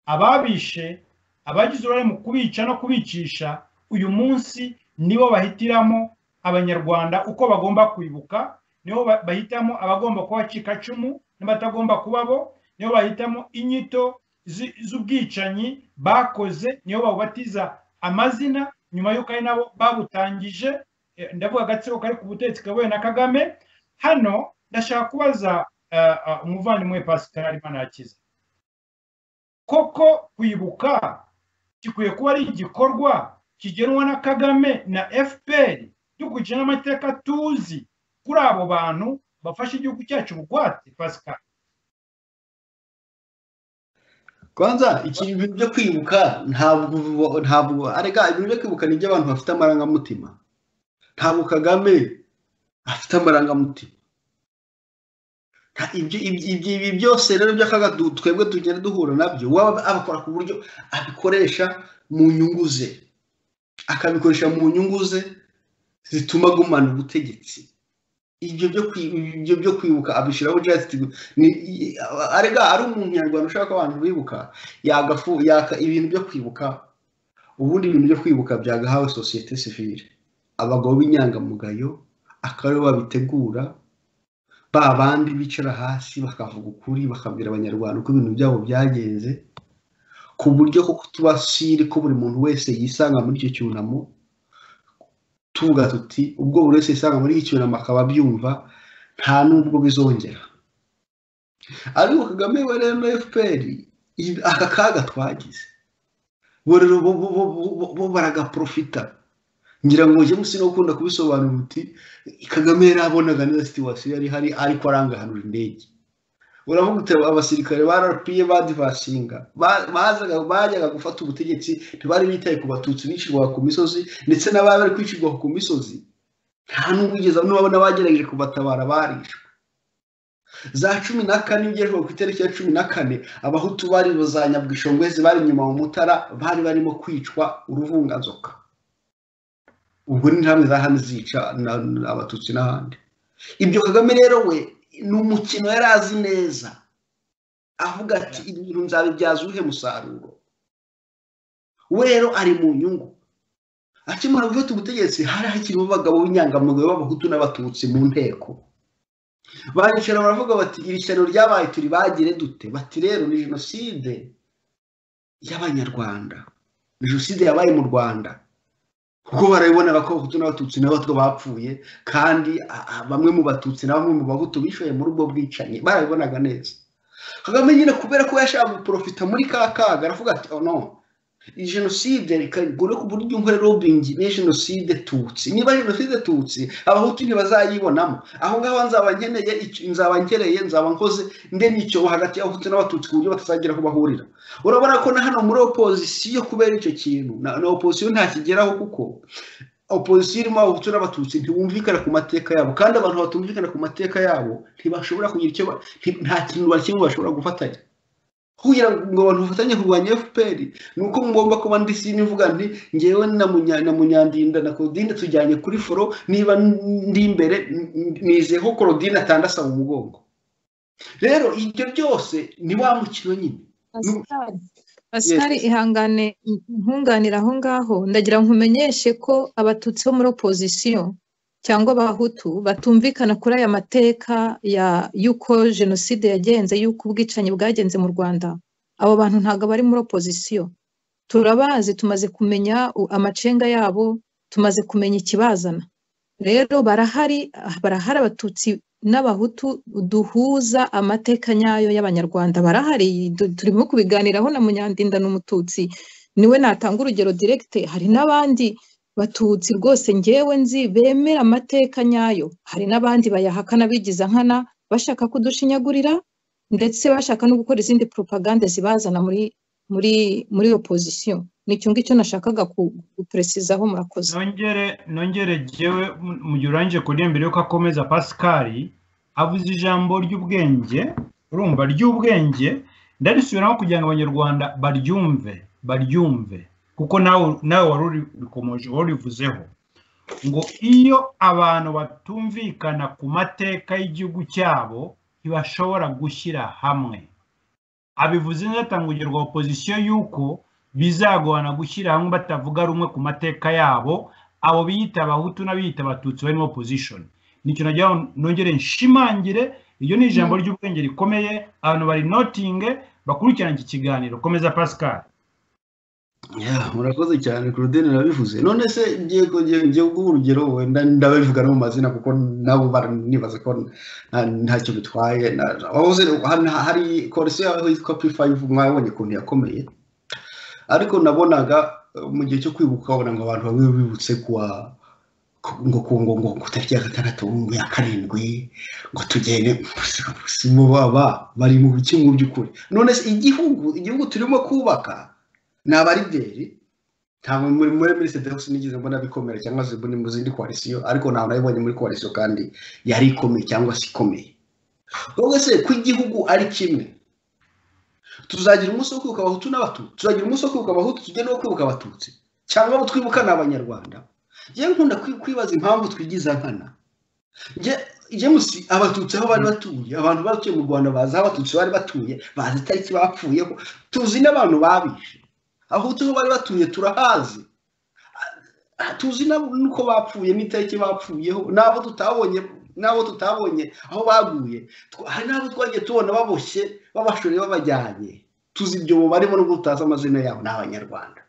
ababishe, abagize uruhare mu kubica no kubicisha, uyu munsi nibo bahitiramo Abanyarwanda uko bagomba kwibuka, nibo bahitamo abagomba kuba abacikacumu n'abatagomba kuba bo, nibo bahitamo inyito z'ubwicanyi bakoze, nibo babubatiza amazina nyuma y'uko ari nabo babutangije. Ndavuga agatsiko kari ku butegetsi kayobowe na Kagame. Hano ndashaka kubaza umuvandimwe Pascal Manirakiza, koko kwibuka gikwiye kuba ari igikorwa kigenwa na Kagame na FPR, dukurikije n'amateka tuzi kuri abo bantu bafashe igihugu cyacu bugwate? Pascal. Kwanza ibintu byo kwibuka ntabwo arega, ibintu byo kwibuka ni iby'abantu bafite amarangamutima. Ntabwo Kagame afite amarangamutima. Ibi byose rero by'akaga twebwe tugenda duhura nabyo, waba abakora ku buryo abikoresha mu nyungu ze, akabikoresha mu nyungu ze zituma agumana ubutegetsi. Ibyo byo kwibuka abishyiraho just arega, ari umuntu nyarwanda ushaka abantu bibuka yagafu yaka ibintu byo kwibuka. Ubundi ibintu byo kwibuka byagahawe société civile, abagabo b'inyangamugayo akaba aribo babitegura, ba bandi bicara hasi bakavuga ukuri, bakabwira Abanyarwanda uko ibintu byabo byagenze, ku buryo koko tuba siri ko buri muntu wese yisanga muri icyo cyunamo. Tuvuga tuti ubwo buri wese yisanga muri iki cyunamo akaba abyumva, nta nubwo bizongera. Ariko Kagame we rero na FPR, aka kaga twagize bo rero bo baragaprofita. Ngira ngo James no ukunda kubisobanura uti Kagame yarabonaga neza situation yari hari, ariko arangahanura indege. Uravuga uti abasirikare ba RPA badivasinga bazaga bajyaga gufata ubutegetsi, ntibari bitaye ku Batutsi bicirwaga ku misozi, ndetse n'abari bari kwicirwa ku misozi nta n'ubugeza n'abona bagerageje kubatabara barishwe. Za 14 ugejwe ku itariki ya 14, Abahutu bari za Nyabwishongwezi bari inyuma mu Mutara bari barimo kwicwa uruvunganzoka. Ubwo ni intambwe za hano zica Abatutsi n'ahandi. Ibyo Kagame rero we ni umukino yari azi neza, avuga ati ibintu nzabibyaza uwuhe musaruro. We rero ari mu nyungu. Akimara gufata ubutegetsi hari hakirimo abagabo b'inyangamugayo b'Abahutu n'Abatutsi mu nteko. Baricara baravuga bati iri shyano ryabaye turibagire dute? Bati rero ni jenoside y'Abanyarwanda, ni jenoside yabaye mu Rwanda. Kuko barabibonaga ko Abahutu n'Abatutsi n'Abatwa bapfuye, kandi bamwe mu Batutsi na bamwe mu Bahutu bishoye muri ubwo bwicanyi, barabibonaga neza. Kagame nyine kubera ko yashaka guprofita muri ka kaga, aravuga ati oh no, iyi jenoside ikagura ku buryo nkore lobbying ni jenoside Tutsi. Niba jenoside Tutsi, Abahutu ntibazayibonamo. Aho ngaho nzaba nkeneye, nzaba nkereye, nzaba nkoze nde n'icyo hagati y'Abahutu n'Abatutsi ku buryo batazagira aho bahurira. Urabona ko na hano muri opposition kubera icyo kintu, na opposition ntakigeraho, kuko opposition irimo Abahutu n'Abatutsi ntibumvikana ku mateka yabo, kandi abantu batumvikana ku mateka yabo ntibashobora kugira icyo nta kintu na kimwe bashobora gufatanya. Kugira ngo abantu bafatanye kurwanya FPR ni uko ngomba kuba ndi sinivuga nti ngewe na Munyandinda na Claudine tujyanye kuri foro, niba ndi imbere nizeye ko Claudine atandasa mu mugongo. Rero ibyo byose ni wa mukino nyine. Pascal, ihangane nkunganira aho ngaho, ndagira nkumenyeshe ko Abatutsi bo muri opposition cyangwa Abahutu batumvikana kuri aya mateka ya yuko jenoside yagenze, yuko ubwicanyi bwagenze mu Rwanda. Abo bantu ntabwo bari muri opposition, turabazi, tumaze kumenya amacenga yabo, tumaze kumenya ikibazana. Rero barahari Abatutsi n'Abahutu duhuza amateka nyayo y'Abanyarwanda, barahari, turimo kubiganiraho na Munyandinda n'Umututsi, niwe natanga urugero direct. Hari n'abandi Batutsi rwose ngewe nzi bemera amateka nyayo. Hari n'abandi bayahakana bigiza nkana bashaka kudushinyagurira, ndetse bashaka no gukora izindi propagande zibazana muri opposition. Nicyo ngicyo nashakaga gupresizaho. Murakoze. Nongere jewe mu gihe urangije kuri mbere yuko akomeza, Pascal avuze ijambo ry'ubwenge, urumva ry'ubwenge, ndarisubiramo kugira ngo Abanyarwanda baryumve kuko nawe wari urikomoje, wari urivuzeho ngo iyo abantu batumvikana ku mateka y'igihugu cyabo ntibashobora gushyira hamwe. Abivuze neza, atanga urugero rwa opposition yuko bizagorana gushyira hamwe batavuga rumwe ku mateka yabo, abo biyita Abahutu n'abiyita Abatutsi barimo opposition. Nicyo nagira ngo nongere nshimangire, iryo ni ijambo ry'ubwenge rikomeye, abantu bari notinge bakurikirana iki kiganiro. Komeza Pascal. Yeah, murakoze cyane Claudine, nabivuze. None se ngiye kuguha urugero, wenda ndabivuga no mu mazina kuko nabo nibaza ko ntacyo bitwaye. Wahoze hari coalition yaho yitwa P5, mwabonye ukuntu yakomeye, ariko nabonaga mu gihe cyo kwibuka babona ngo abantu bamwe bibutse kuwa ngo ku ngo ngo ku tariki ya 6 ngo ya 7 ngo tugende mu baba bari mu biki mu by'ukuri. None se igihugu turimo kubaka ni abalideri, ntabwo muri CDF sinigeze mbona bikomera cyangwa se mbona mu zindi coalition, ariko ntabwo nabibonye muri coalition kandi yari ikomeye cyangwa se ikomeye. Ubwo se ko igihugu ari kimwe, tuzagira umunsi wo kwibuka Abahutu n'Abatutsi, tuzagira umunsi wo kwibuka Abahutu tujye no kwibuka Abatutsi, cyangwa abo twibuka ni Abanyarwanda. Njye nkunda kwibaza impamvu twigiza nkana. James, Abatutsi aho bari batuye, abantu batuye mu Rwanda bazi aho Abatutsi bari batuye, bazi itariki bapfuyeho, tuzi n'abantu babishe. Abahutu aho bari batuye turahazi, tuzi n'uko bapfuye n'itariki bapfuyeho, n'abo tutabonye aho baguye, hari n'abo twagiye tubona baboshye babashoreye babajyanye, tuzi ibyo barimo nubwo tutazi amazina yabo, ni Abanyarwanda.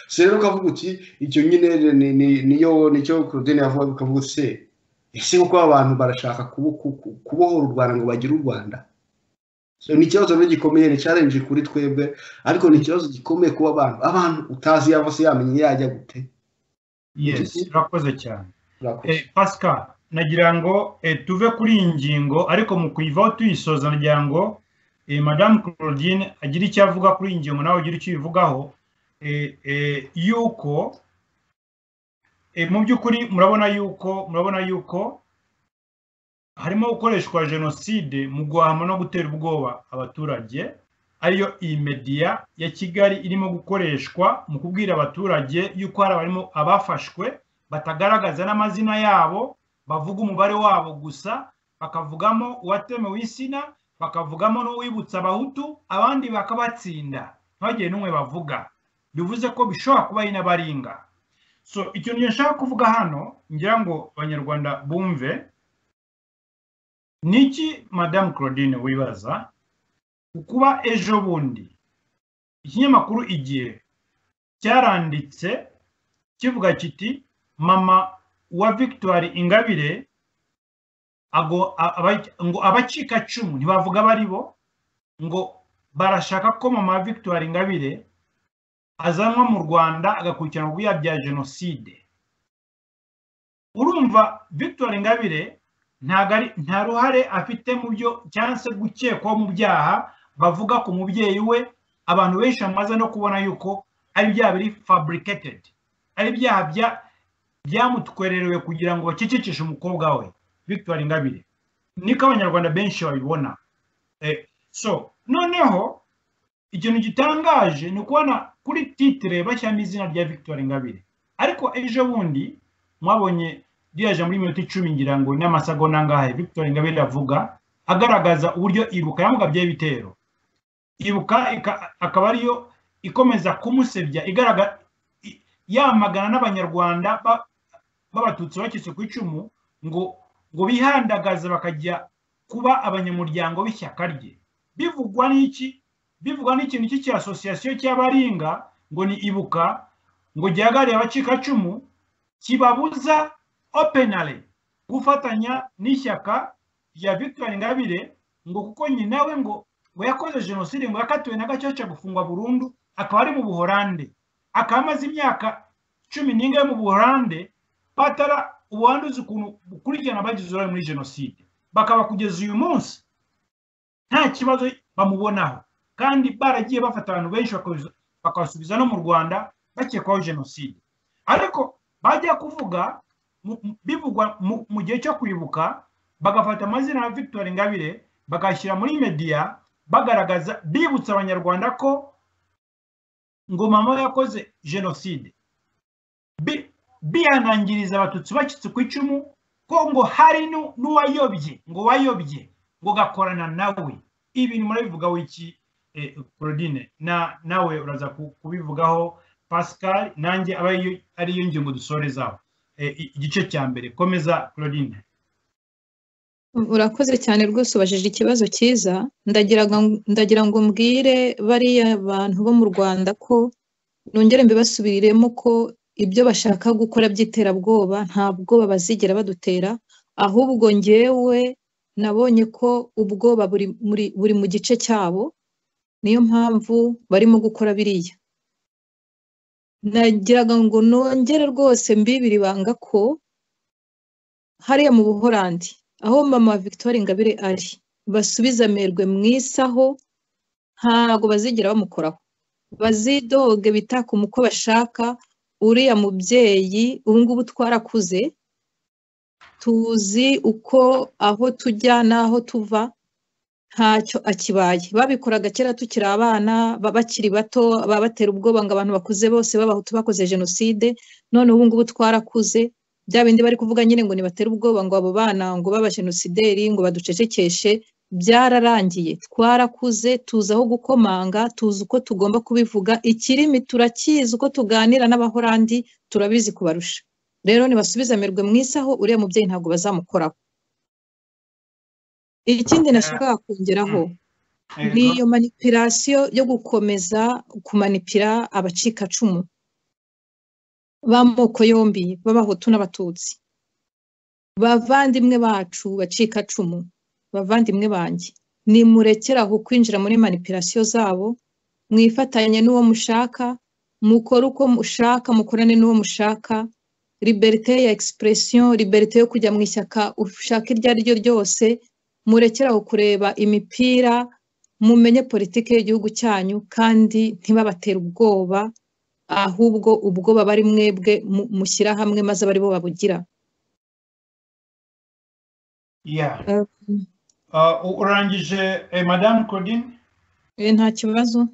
Se rero ukavuga uti icyo nyine niyo nicyo Claudine yavuga, ukavuga uti se ese kuko abantu barashaka kubohora u Rwanda ngo bagire u Rwanda. So ni ikibazo rero gikomeye, ni challenge kuri twebwe, ariko ni ikibazo gikomeye kuba abantu utazi yava se yamenye yajya gute. Yes, urakoze cyane. Pascal, nagira ngo tuve kuri iyi ngingo, ariko mu kuyivaho tuyisoza nagira ngo Madame Claudine agire icyo avuga kuri iyi ngingo, nawe ugire icyo uyivugaho, yuko mu by'ukuri murabona yuko harimo gukoreshwa jenoside mu guhama no gutera ubwoba abaturage, ariyo iyi media ya Kigali irimo gukoreshwa mu kubwira abaturage yuko hari abarimo abafashwe batagaragaza n'amazina yabo, bavuga umubare wabo gusa, bakavugamo uwatemewe insina, bakavugamo n'uwibutsa Abahutu, abandi bakabatsinda ntibagire n'umwe bavuga. Bivuze ko bishobora kuba ari n'abaringa. So ikintu nshaka kuvuga hano ngira ngo Abanyarwanda bumve niki Madame Claudine wibaza kuba ejo bundi ikinyamakuru Igihe cyaranditse kivuga kiti mama wa Victoire Ingabire ngo abacikacumu ntibavuga baribo, ngo barashaka ko mama wa Victoire Ingabire azanwa mu Rwanda agakurikiranwa ku bya jenoside. Urumva Victoire Ingabire nta ruhare afite mu byo cyangwa se gukekwaho mu byaha bavuga ku mubyeyi we. Abantu benshi bamaze no kubona yuko ari ibyaha biri fabricated, ari ibyaha byamutwererewe kugira ngo bacecekeshe umukobwa we Victoire Ingabire. Niko Abanyarwanda benshi babibona. So noneho ikintu gitangaje ni ukubona kuri titre bashyiramo izina rya Victoire Ingabire, ariko ejo bundi mwabonye ryaje muri minota 10 ngira ngo n'amasegonda angahe Victoire Ingabire avuga agaragaza uburyo Ibuka yamugabye ibitero, Ibuka akaba ariyo ikomeza kumusebya, igaragaza yamagana n'Abanyarwanda b'Abatutsi bacitse ku icumu ngo bihandagaze bakajya kuba abanyamuryango b'ishyaka rye. Bivugwa n'iki? Bivugwa n'ikintu cy'iki association cy'abaringa ngo ni Ibuka, ngo gihagarariye abacikacumu, kibabuza openly gufatanya n'ishyaka rya Victoire Ingabire, ngo kuko nyina we ngo yakoze jenoside, ngo yakatiwe na gacaca gufungwa burundu, akaba ari mu Buholande, akaba amaze imyaka cumi n'ingahe mu Buholande, batara ubuhanduzi ukuntu bukurikirana abagize uruhare muri jenoside, bakaba kugeza uyu munsi nta kibazo bamubonaho, kandi baragiye bafata abantu benshi bakabasubiza no mu Rwanda bakekwaho jenoside. Ariko bajya kuvuga bivugwa mu gihe cyo kwibuka, bagafata amazina ya Victoire Ingabire bagashyira muri media, bagaragaza bibutsa abanyarwanda ko ngo mama yakoze jenoside, bihanangiriza abatutsi bacitse ku icumu ko ngo hari n'uwayobye, ngo wayobye ngo gakorana nawe. Ibintu murabivugaho iki Claudine? Nawe uraza kubivugaho Pascal, nanjye aba ariyo ngingo dusorezaho igice cya mbere. Komeza Claudine. Urakoze cyane rwose, ubajije ikibazo cyiza. Ndagira ngo mbwire bariya bantu bo mu Rwanda ko nongere mbibasubiriremo ko ibyo bashaka gukora by'iterabwoba nta bwoba bazigera badutera, ahubwo ngewe nabonye ko ubwoba buri mu gice cyabo, niyo mpamvu barimo gukora biriya. Nagiraga ngo nongere rwose mbibiri banga ko hariya mu Buholandi aho mama Victoire Ingabire ari, basubiza amerwe mu isaho, ntago bazigera bamukoraho, bazidoge bitaka uko bashaka. Uriya mubyeyi ubu ngubu twarakuze, tuzi uko aho tujya n'aho tuva, ntacyo akibaye. Babikoraga kera tukiri abana, bakiri bato, babatera ubwoba ngo abantu bakuze bose b'abahutu bakoze jenoside. None ubu ngubu twarakuze, bya bindi bari kuvuga nyine ngo nibatera ubwoba ngo abo bana ngo b'abajenosideri ngo baducecekeshe, byararangiye. Twarakuze, tuzi aho gukomanga, tuzi uko tugomba kubivuga, ikirimi turakizi, uko tuganira n'abahorandi turabizi kubarusha. Rero nibasubiza amerwe mu isaho, uriya mubyeyi ntabwo bazamukoraho. Ikindi nashakaga kongeraho ni iyo manipulation yo gukomeza kumanipira abacikacumu b'amoko yombi, b'abahutu n'abatutsi. Bavandimwe bacu bacikacumu, bavandimwe banjye, nimurekere aho kwinjira muri manipulation zabo, mwifatanye n'uwo mushaka, mukore uko mushaka, mukorane n'uwo mushaka. Liberté ya expression, liberté yo kujya mu ishyaka ushaka iryo ari ryo ryose, murekere aho kureba imipira, mumenye politike y'igihugu cyanyu, kandi ntibabatere ubwoba, ahubwo ubwoba bari mwebwe mushyira hamwe maze bari bo babugira. Urangije Madame Claudine? Nta kibazo.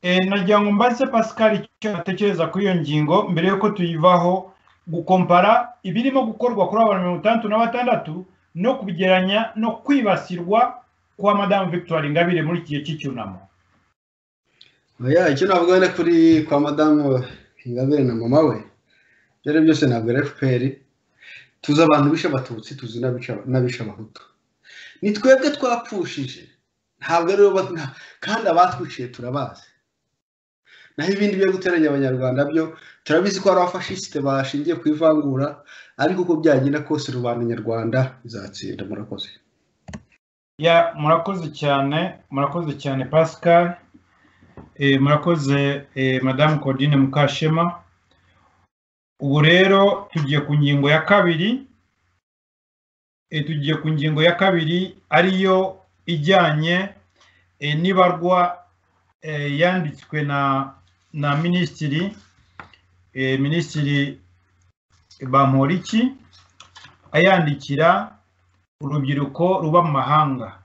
Nagira ngo mbaze Pascal icyo atekereza kuri iyo ngingo mbere yuko tuyivaho, gukompara ibirimo gukorwa kuri abantu 66 no kubigeranya no kwibasirwa kwa Madame Victoire Ingabire muri iki gihe cy'icyunamo. Oya, icyo navuga ni kuri kwa Madame Ingabire na mama we, byari byose ntabwo ari FPR. Tuzi abantu bishe abatutsi, tuzi n'abishe abahutu. Ni twebwe twapfushije, ntabwo ari bo, kandi abatwiciye turabazi. Naho ibindi byo guteranya abanyarwanda byo turabizi ko ari abafashisite bashingiye ku ivangura, ariko uko byagenda kose rubanda nyarwanda izatsinda. Murakoze. Ya, murakoze cyane, murakoze cyane Pascal. Murakoze Madame Claudine Mukashema. Ubu rero tugiye ku ngingo ya kabiri, tugiye ku ngingo ya kabiri ariyo ijyanye n'ibarwa yanditswe na Minisitiri Bamporiki, ayandikira urubyiruko ruba mu mahanga.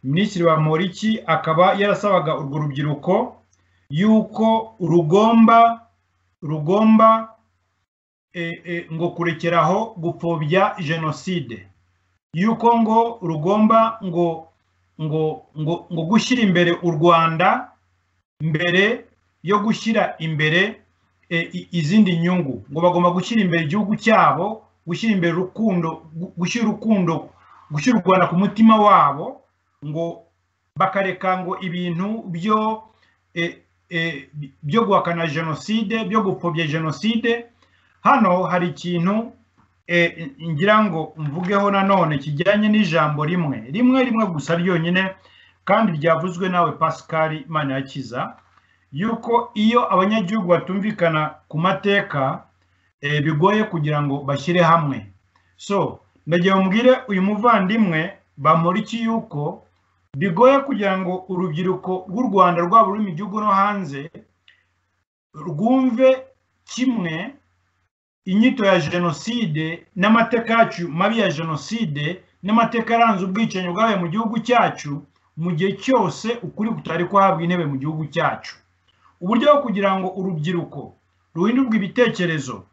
Minisitiri Bamporiki akaba yarasabaga urwo rubyiruko yuko rugomba ngo kurekeraho gupfobya jenoside, yuko ngo rugomba ngo ngo ngo ngo gushyira imbere u Rwanda mbere yo gushyira imbere izindi nyungu, ngo bagomba gushyira imbere igihugu cyabo, gushyira imbere urukundo, gushyira urukundo, gushyira u Rwanda ku mutima wabo, ngo bakareka ngo ibintu byo byo guhakana jenoside, byo gupfobya jenoside. Hano hari ikintu ngira ngo mvugeho nanone kijyanye n'ijambo rimwe rimwe rimwe gusa ryonyine, kandi ryavuzwe nawe Pascal Manirakiza, yuko iyo abanyagihugu batumvikana ku mateka bigoye kugira ngo bashyire hamwe. So ndagira mbwire uyu muvandimwe Bamporiki yuko bigoye kugira ngo urubyiruko rw'u Rwanda rwaba ruri mu gihugu no hanze rwumve kimwe inyito ya jenoside n'amateka yacu mabi ya jenoside n'amateka yaranze ubwicanyi bwabaye mu gihugu cyacu, mu gihe cyose ukuri kutari kuhabwa intebe mu gihugu cyacu. Uburyo bwo kugira ngo urubyiruko ruhindurwe ibitekerezo,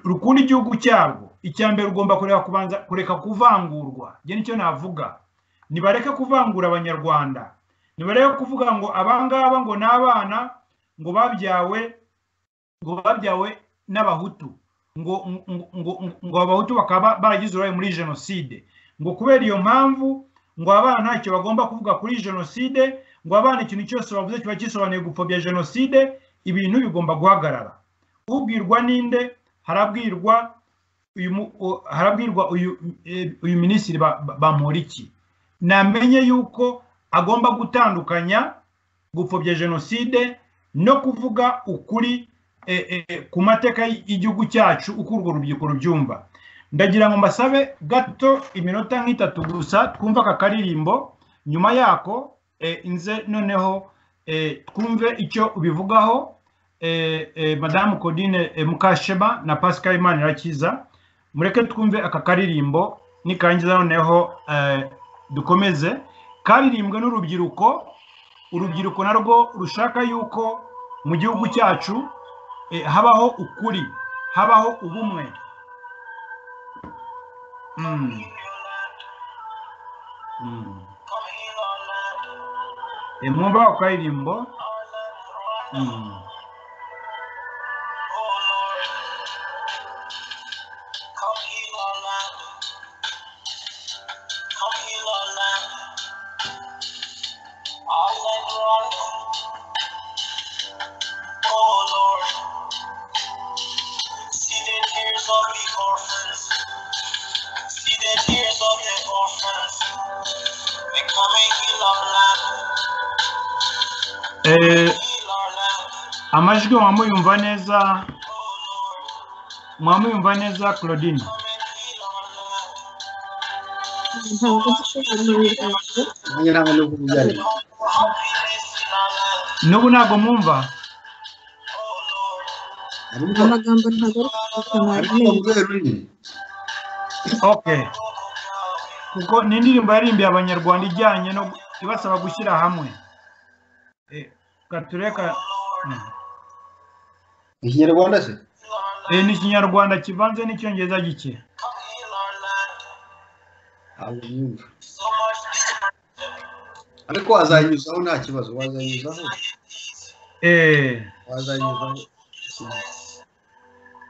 rukunda igihugu cyarwo, icya mbere rugomba kureka kubanza kureka kuvangurwa. Njye nicyo navuga, nibareke kuvangura Abanyarwanda, nibareke kuvuga ngo abangaba ngo ni abana ngo babyawe n'Abahutu, ngo ngo ngo Abahutu bakaba baragize uruhare muri jenoside, ngo kubera iyo mpamvu ngo abana ntacyo bagomba kuvuga kuri jenoside, ngo abana ikintu cyose bavuze kiba gisobanuye gupfobya jenoside. Ibintu bigomba guhagarara. Ubwirwa ninde? Harabwirwa uyu minisitiri Bamporiki. Namenye yuko agomba gutandukanya gupfobya jenoside no kuvuga ukuri ku mateka y'igihugu cyacu uko urwo rubyiruko rubyumva. Ndagira ngo mbasabe gato iminota nk'itatu gusa twumva aka karirimbo, nyuma yako nze noneho twumve icyo ubivugaho Madamu Claudine Mukashema na Pascal Manirakiza. Mureke twumve aka karirimbo, nikarangiza noneho dukomeze. Karirimbwe n'urubyiruko, urubyiruko narwo rushaka yuko mu gihugu cyacu habaho ukuri, habaho ubumwe. Mwumva ako karirimbo. Amajwi mwamuyumva neza, mwamuyumva neza Claudine? N'ubu ntabwo mwumva amagambo, ntabwo ari. Okay, kuko ni indirimbo yarimbiye Abanyarwanda ijyanye no ibasaba gushyira hamwe. Katureka Ikinyarwanda se? Ni Ikinyarwanda kivanze n'Icyongereza gike. Ariko wazanyuzaho nta kibazo, wazanyuzaho. Wazanyuzaho.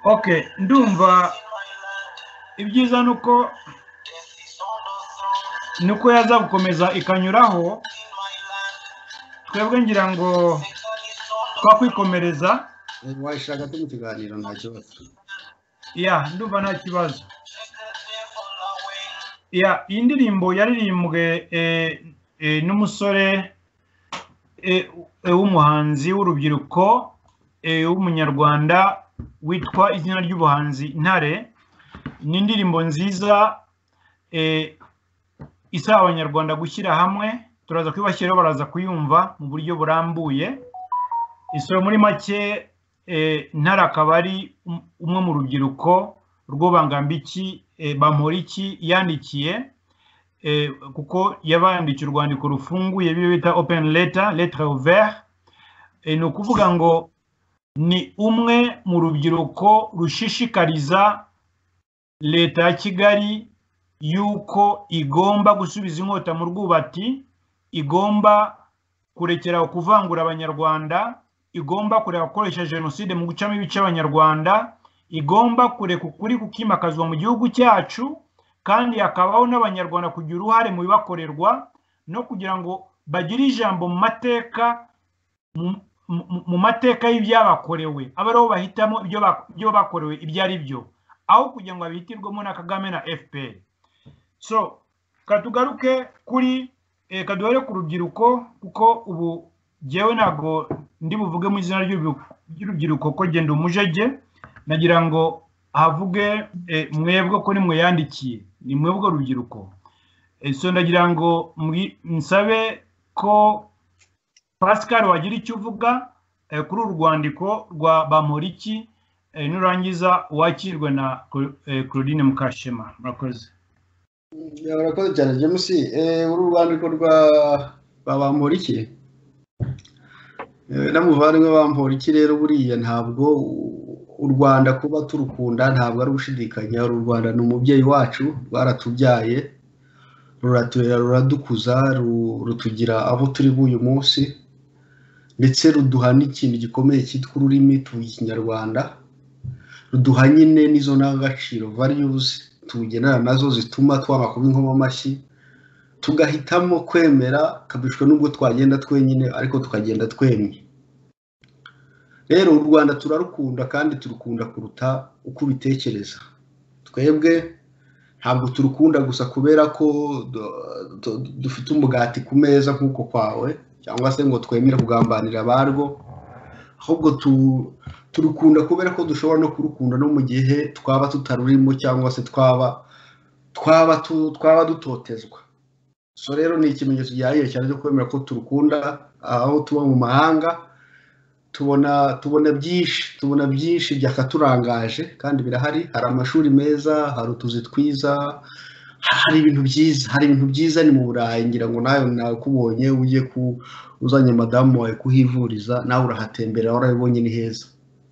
Okay, ndumva ibyiza nuko yaza gukomeza ikanyuraho, twebwe ngira ngo twakwikomereza. Wayishaka mu kiganiro nta kibazo. Ya, ndumva nta kibazo. Ya, iyi ndirimbo yaririmbwe n'umusore w'umuhanzi w'urubyiruko w'umunyarwanda witwa izina ry'ubuhanzi Ntare. Ni indirimbo nziza isaba Abanyarwanda gushyira hamwe. Turaza kuyibashyiraho, baraza kuyumva mu buryo burambuye. Isoro muri make, Ntare akaba ari umwe mu rubyiruko rwo Bangambiki Bamporiki yandikiye, kuko yabandikiye urwandiko rufunguye byo bita open letter, lettre ouverte. Ni ukuvuga ngo ni umwe mu rubyiruko rushishikariza leta ya Kigali yuko igomba gusubiza inkota mu rwubati, igomba kurekera kuvangura Abanyarwanda, igomba kureka gukoresha jenoside mu gucamo ibice Abanyarwanda, igomba kureka ukuri kukimakazwa mu gihugu cyacu, kandi hakabaho n'Abanyarwanda kugira uruhare mu bibakorerwa no kugira ngo bagire ijambo mu mateka, mu mateka y'ibyabakorewe, abe aribo bahitamo ibyo bakorewe ibyo ari byo, aho kugira ngo babihitirwemo na Kagame na FPR. So katugaruke kuri kaduhere ku rubyiruko, kuko ubu Jyewe ntabwo ndi buvuge mu izina ry'urubyiruko ko genda umujege, nagira ngo havuge mwebwe ko nimwe yandikiye, ni mwebwe urubyiruko. So ndagira ngo nsabe ko Pascal wagira icyo uvuga kuri uru rwandiko rwa Bamporiki, nurangiza wakirwe na Claudine Mukashema. Murakoze. Murakoze cyane James. Uru rwandiko rwa Bamporiki n'umuvandimwe Bamporiki rero, buriya ntabwo u Rwanda kuba turukunda ntabwo ari ugushidikanya. Uru Rwanda ni umubyeyi wacu, rwaratubyaye, ruraturera, ruradukuza, rutugira abo turi b'uyu munsi, ndetse ruduha n'ikintu gikomeye cyitwa ururimi, tuvuga Ikinyarwanda, ruduha nyine n'izo ndangagaciro values tugendana nazo zituma twanga kuba inkoma amashyi, tugahitamo kwemera kabishwe nubwo twagenda twenyine ariko tukagenda twemye. Rero u Rwanda turarukunda kandi turukunda kuruta uko ubitekereza. Twebwe ntabwo turukunda gusa kubera ko dufite umugati ku meza nk'uko kwawe, cyangwa se ngo twemere kugambanira abarwo, ahubwo turukunda kubera ko dushobora no kurukunda no mu gihe twaba tutarurimo cyangwa se twaba dutotezwa. So rero ni ikimenyetso gihagije cyane cyo kwemera ko turukunda. Aho tuba mu mahanga tubona byinshi, tubona byinshi byakaturangaje kandi birahari. Hari amashuri meza, hari utuzi twiza, hari ibintu byiza, hari ibintu byiza. Ni mu Burayi, ngira ngo nawe nakubonye ugiye uzanye madamu wawe kuhivuriza, nawe urahatembera warabibonye, ni heza.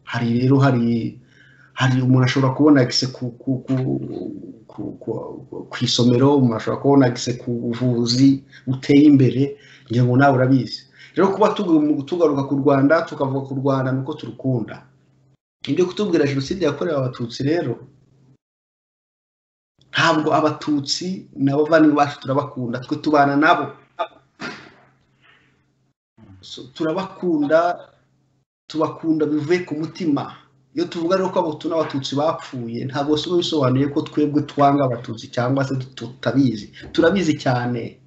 Hari rero hari umuntu ashobora kubona access ku isomero, umuntu ashobora kubona access ku buvuzi buteye imbere, ngira ngo nawe urabizi. Rero kuba tugaruka ku Rwanda tukavuga ku Rwanda nuko turukunda. Ibyo kutubwira jenoside yakorewe Abatutsi rero, ntabwo Abatutsi n'abavandimwe bacu turabakunda, twe tubana nabo, turabakunda, tubakunda bivuye ku mutima. Iyo tuvuga rero ko Abahutu n'Abatutsi bapfuye, ntabwo si bisobanuye ko twebwe twanga Abatutsi cyangwa se tutabizi, turabizi cyane.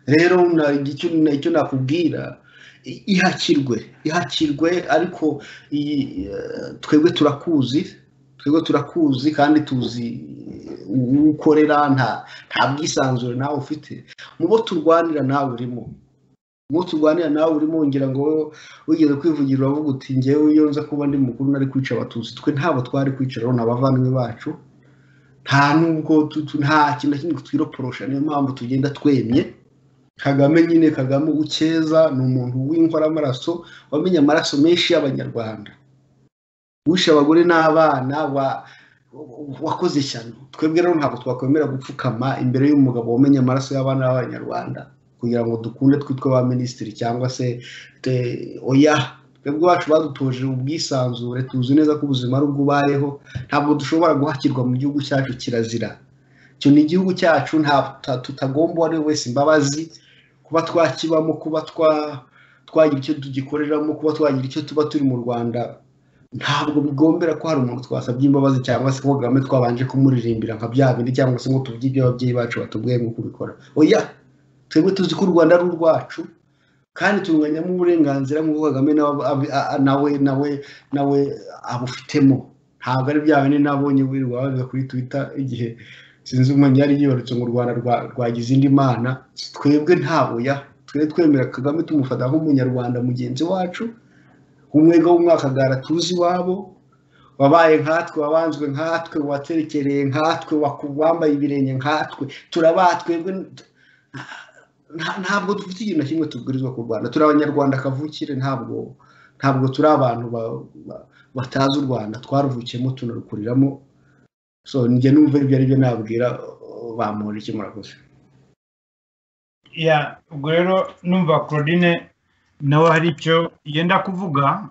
Rero icyo nakubwira, ihakirwe, ariko twebwe turakuzi, twebwe turakuzi kandi tuzi ukorera, nta bwisanzure nawe ufite. Mu bo turwanira nawe urimo, mu turwanira nawe urimo, ngira ngo wigeze kwivugira uravuga uti ngewe iyo nza kuba ndi mukuru nari kwica Abatutsi. Twe ntabwo twari kwica rero, n'abavandimwe bacu, nta nubwo nta kintu na kimwe twiroporosha. Niyo mpamvu tugenda twemye. Kagame nyine, Kagame ukeza ni umuntu w'inkoramaraso wamenye amaraso menshi y'Abanyarwanda, wishe abagore n'abana, wakoze ishyano. Twebwe rero ntabwo twakwemera gupfukama imbere y'umugabo wamenye amaraso y'abana b'Abanyarwanda kugira ngo dukunde twitwe ba minisitiri cyangwa se oya. Twebwe bacu badutoje ubwisanzure, tuzi neza ko ubuzima ari ubwubayeho, ntabwo dushobora guhakirwa mu gihugu cyacu, kirazira. Icyo ni igihugu cyacu, nta tutagomba uwo ari we wese imbabazi, kuba twakibamo, kuba twagira icyo tugikoreramo, kuba twagira icyo tuba turi mu Rwanda, ntabwo bigombera ko hari umuntu twasabye imbabazi cyangwa se ko Kagame twabanje kumuririmbira nka bya bindi, cyangwa se ngo tuvuge ibyo ababyeyi bacu batubwiye ngo kubikora. Oya, twebwe tuzi ko u Rwanda ari urwacu kandi tunganyamo uburenganzira nk'uko Kagame nawe abufitemo. Ntabwo ari bya bindi nabonye wirirwa bavuga kuri Twitter igihe sinzi umuntu yari yibarutse ngo u Rwanda rwagize indi mana. Twebwe ntabo ya twe twemera Kagame, tumufata nk'umunyarwanda mugenzi wacu, umwega w'umwakagara tuzi iwabo, wabaye nkatwe, wabanzwe nkatwe, waterekereye nkatwe, wambaye ibirenge nkatwe. Twebwe ntabwo dufite ikintu na kimwe tubwirizwa ku Rwanda. Turi Abanyarwanda kavukire, ntabwo turi abantu batazi u Rwanda, twaruvukiyemo tunarukuriramo. So njye numva ibyo ari byo nabwira Bamporiki. Murakoze. Ya, ubwo rero numva Claudine nawe hari icyo yenda kuvuga,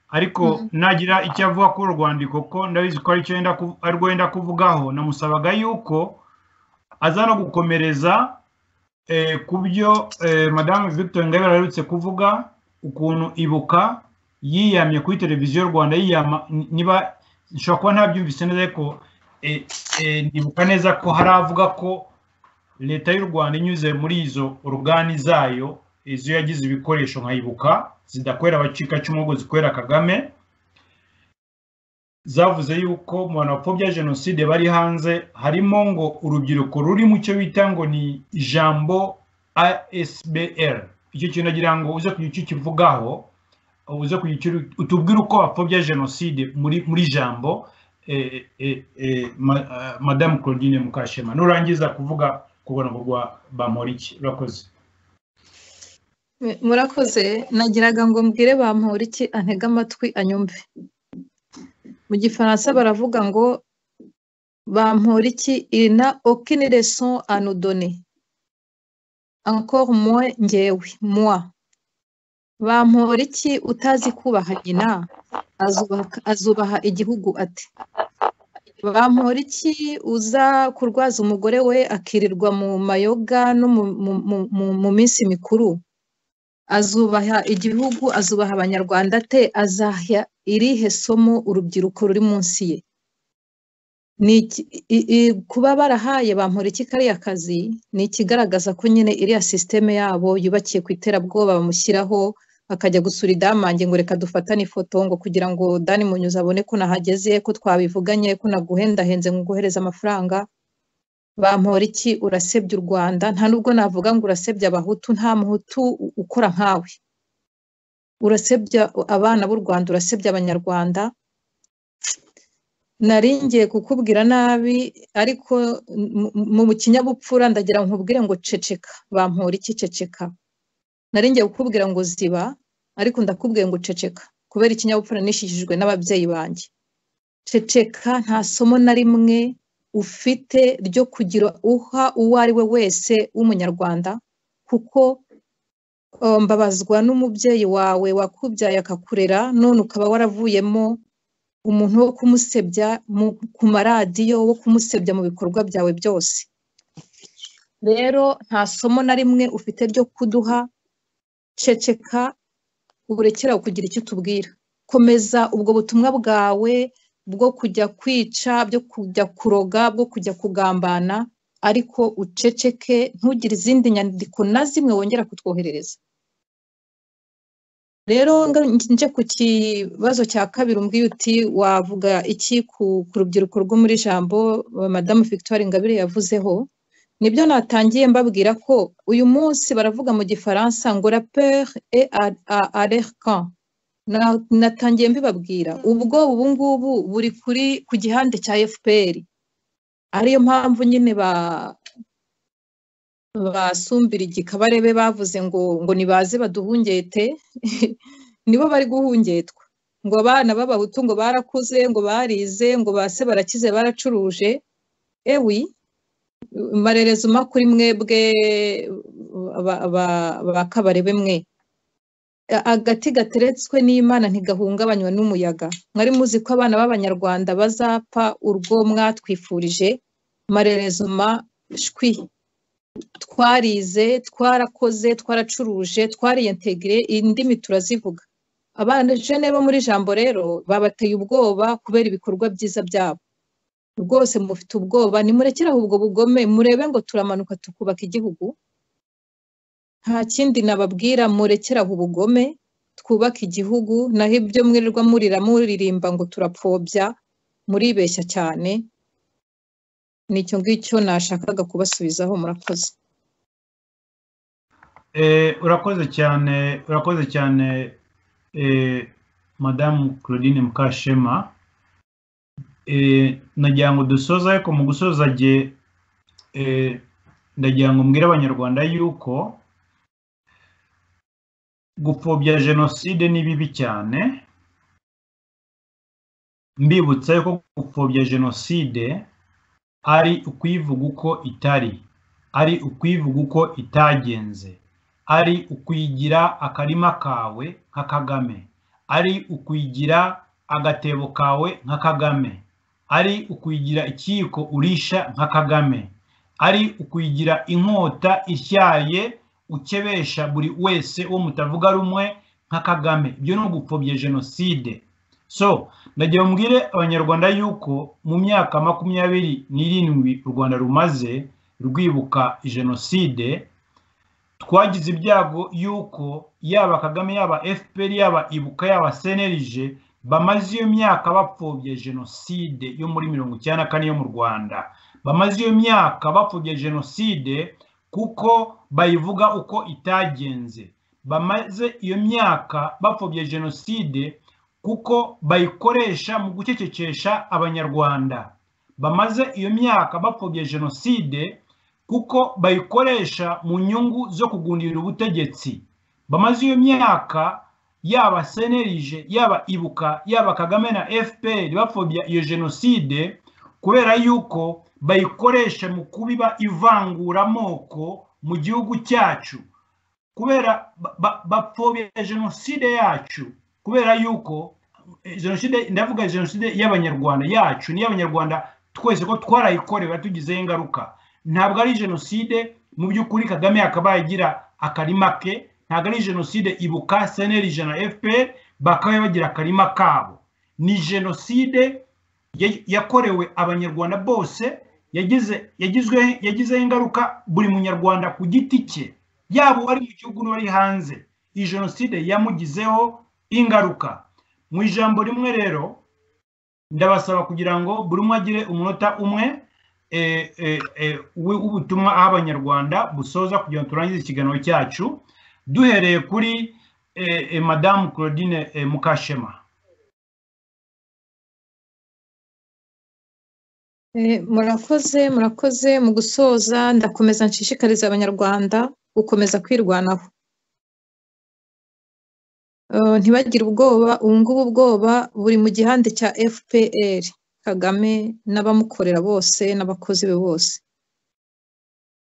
ariko nagira icyo avuga kuri uru rwandiko, ko ndabizi ko aricyo arwo yenda kuvugaho. Namusabaga yuko aza no gukomereza ku byo Madame Victoire Ingabire aherutse kuvuga, ukuntu Ibuka yiyamye kuri televiziyo Rwanda, yiyama, niba nshobora kuba ntabyumvise neza, ariko ndibuka neza ko hari avuga ko leta y'u Rwanda inyuze muri izo organe zayo izo yagize ibikoresho nkayibuka zidakorera abacikacumu ahubwo zikorera Kagame, zavuze yuko mu bantu bapfobya jenoside bari hanze harimo ngo urubyiruko ruri mu cyo bita ngo ni Ijambo ASBL. Icyo kintu nagira ngo uze kugira icyo ukivugaho, uze kugira icyo utubwire uko bapfobya jenoside muri Jambo. Madamu Claudine Mukashema, nurangiza kuvuga ku rwanda rwa Bamporiki. Urakoze. Murakoze. Nagiraga ngo mbwire Bamporiki antege amatwi anyumve. Mu gifaransa baravuga ngo Bamporiki, il n'a aucune leçon à nous donner, encore moins njyewe, moi. Bamporiki utazi kubaha nyina azubaha igihugu ate? Bamporiki uza kurwaza umugore we akirirwa mu mayoga no mu minsi mikuru, azubaha igihugu, azubaha abanyarwanda ate? Azaha irihe somo urubyiruko ruri munsi ye? Kuba barahaye Bamporiki kariya kazi ni ikigaragaza ko nyine iriya système yabo yubakiye ku iterabwoba. Bamushyiraho akajya gusura idamange ngo reka dufatane ifoto, ngo kugira ngo Dani Munyuza abone ko nahageze, ko twabivuganye, ko naguhendahenze ngo nguhereze amafaranga. Bamporiki, urasebya u Rwanda. Nta nubwo navuga ngo urasebya abahutu, nta muhutu ukora nkawe. Urasebya abana b'u Rwanda, urasebya abanyarwanda. Nari ngiye kukubwira nabi, ariko mu kinyabupfura ndagira ngo nkubwire ngo ceceka. Bamporiki, ceceka. Nari ngiye kukubwira ngo ziba, ariko ndakubwiye ngo ceceka kubera ikinyabupfura nishishijwe n'ababyeyi banjye. Ceceka, nta somo na rimwe ufite ryo kugira uha uwo ari we wese w'umunyarwanda, kuko mbabazwa n'umubyeyi wawe wakubyaye akakurera, none ukaba waravuyemo umuntu wo kumusebya ku maradiyo, wo kumusebya mu bikorwa byawe byose. Rero nta somo na rimwe ufite ryo kuduha. Ceceka, uburekera kugira icyo utubwira. Komeza ubwo butumwa bwawe bwo kujya kwica, bwo kujya kuroga, bwo kujya kugambana, ariko uceceke, ntugire izindi nyandiko na zimwe wongera kutwoherereza. Rero nje ku kibazo cya kabiri, umbwiye uti wavuga iki ku rubyiruko rwo muri Jambo Madamu Victoire Ingabire yavuzeho. Nibyo natangiye mbabwira ko uyu munsi baravuga mu gifaransa ngo la peur est à leur camp. Natangiye mbibabwira ubwo ubu ngubu buri kuri ku gihande cya FPR, ariyo mpamvu nyine ba basumbira igikabarebe bavuze ngo nibaze baduhungete. Nibo bari guhungetwa, ngo abana b'abahutu ngo barakuze, ngo barize, ngo base barakize, baracuruje. Ewi marerezuma kuri mwebwe ba Kabarebe mwe. Agati gateretswe n'Imana ntigahungabanywa n'umuyaga. Mwari muzi ko abana b'abanyarwanda bazapfa urwo mwatwifurije. Marerezuma shwi, twarize, twarakoze, twaracuruje, twariyentegire, indimi turazivuga. Abana jene bo muri Jambo rero babateye ubwoba kubera ibikorwa byiza byabo. Rwose mufite ubwoba, nimurekere ubwo bugome, murebe ngo turamanuka tukubaka igihugu. Nta kindi nababwira, murekere aho ubugome, twubake igihugu. Naho ibyo mwirirwa murira muririmba ngo turapfobya, muribeshya cyane. Nicyo ngicyo nashakaga kubasubizaho, murakoze. Urakoze cyane, urakoze cyane, Madamu Claudine Mukashema. Nagira ngo dusoze, ariko mu gusoza jye ndagira ngo mbwire abanyarwanda yuko gupfobya jenoside ni bibi cyane. Mbibutsa yuko gupfobya jenoside ari ukuyivuga uko itari, ari ukuyivuga uko itagenze, ari ukuyigira akarima kawe nka Kagame, ari ukuyigira agatebo kawe nka Kagame, ari ukuyigira ikiyiko urisha nka Kagame, ari ukuyigira inkota ityaye ukebesha buri wese wo mutavuga rumwe nka Kagame. Ibyo ni ugupfobya jenoside. So ndagira mbwire abanyarwanda yuko mu myaka 27 u Rwanda rumaze rwibuka jenoside, Twagize ibyago yuko yaba Kagame, yaba FPR, yaba Ibuka, yaba CNLG bamaze iyo myaka bapfobye jenoside yo muri 94 yo mu Rwanda. Bamaze iyo myaka bapfobye jenoside kuko bayivuga uko itagenze. Bamaze iyo myaka bapfobye jenoside kuko bayikoresha mu gucecekesha Abanyarwanda. Bamaze iyo myaka bapfobye jenoside kuko bayikoresha mu nyungu zo kugundira ubutegetsi. Bamaze iyo myaka yaba CNLG, yaba Ibuka, yaba Kagame na FPR bapfobya iyo jenoside kubera yuko bayikoresha mu kubiba ivanguramoko mu gihugu cyacu. Kubera bapfobya jenoside yacu kubera yuko jenoside, ndavuga jenoside y'Abanyarwanda yacu, ni y'Abanyarwanda twese ko twarayikorewe tugizeho ingaruka. Ntabwo ari jenoside mu by'ukuri Kagame yakabaye agira akarima ke, ntabwo ari jenoside Ibuka, CNLG na FPR bakaba bagira akarima kabo. Ni jenoside yakorewe Abanyarwanda bose, yagizeho ingaruka buri munyarwanda ku giti cye, yaba uwari mu gihugu n'uwari hanze. Iyi jenoside yamugizeho ingaruka. Mu ijambo rimwe rero ndabasaba kugira ngo buri umwe agire umunota umwe w'ubutumwa aho Abanyarwanda busoza kugira ngo turangize ikiganiro cyacu, duhereye kuri Madamu Claudine Mukashema. Murakoze, murakoze. Mu gusoza ndakomeza nshishikariza Abanyarwanda gukomeza kwirwanaho, ntibagire ubwoba. Ubu ngubu ubwoba buri mu gihande cya FPR, Kagame n'abamukorera bose n'abakozi be bose.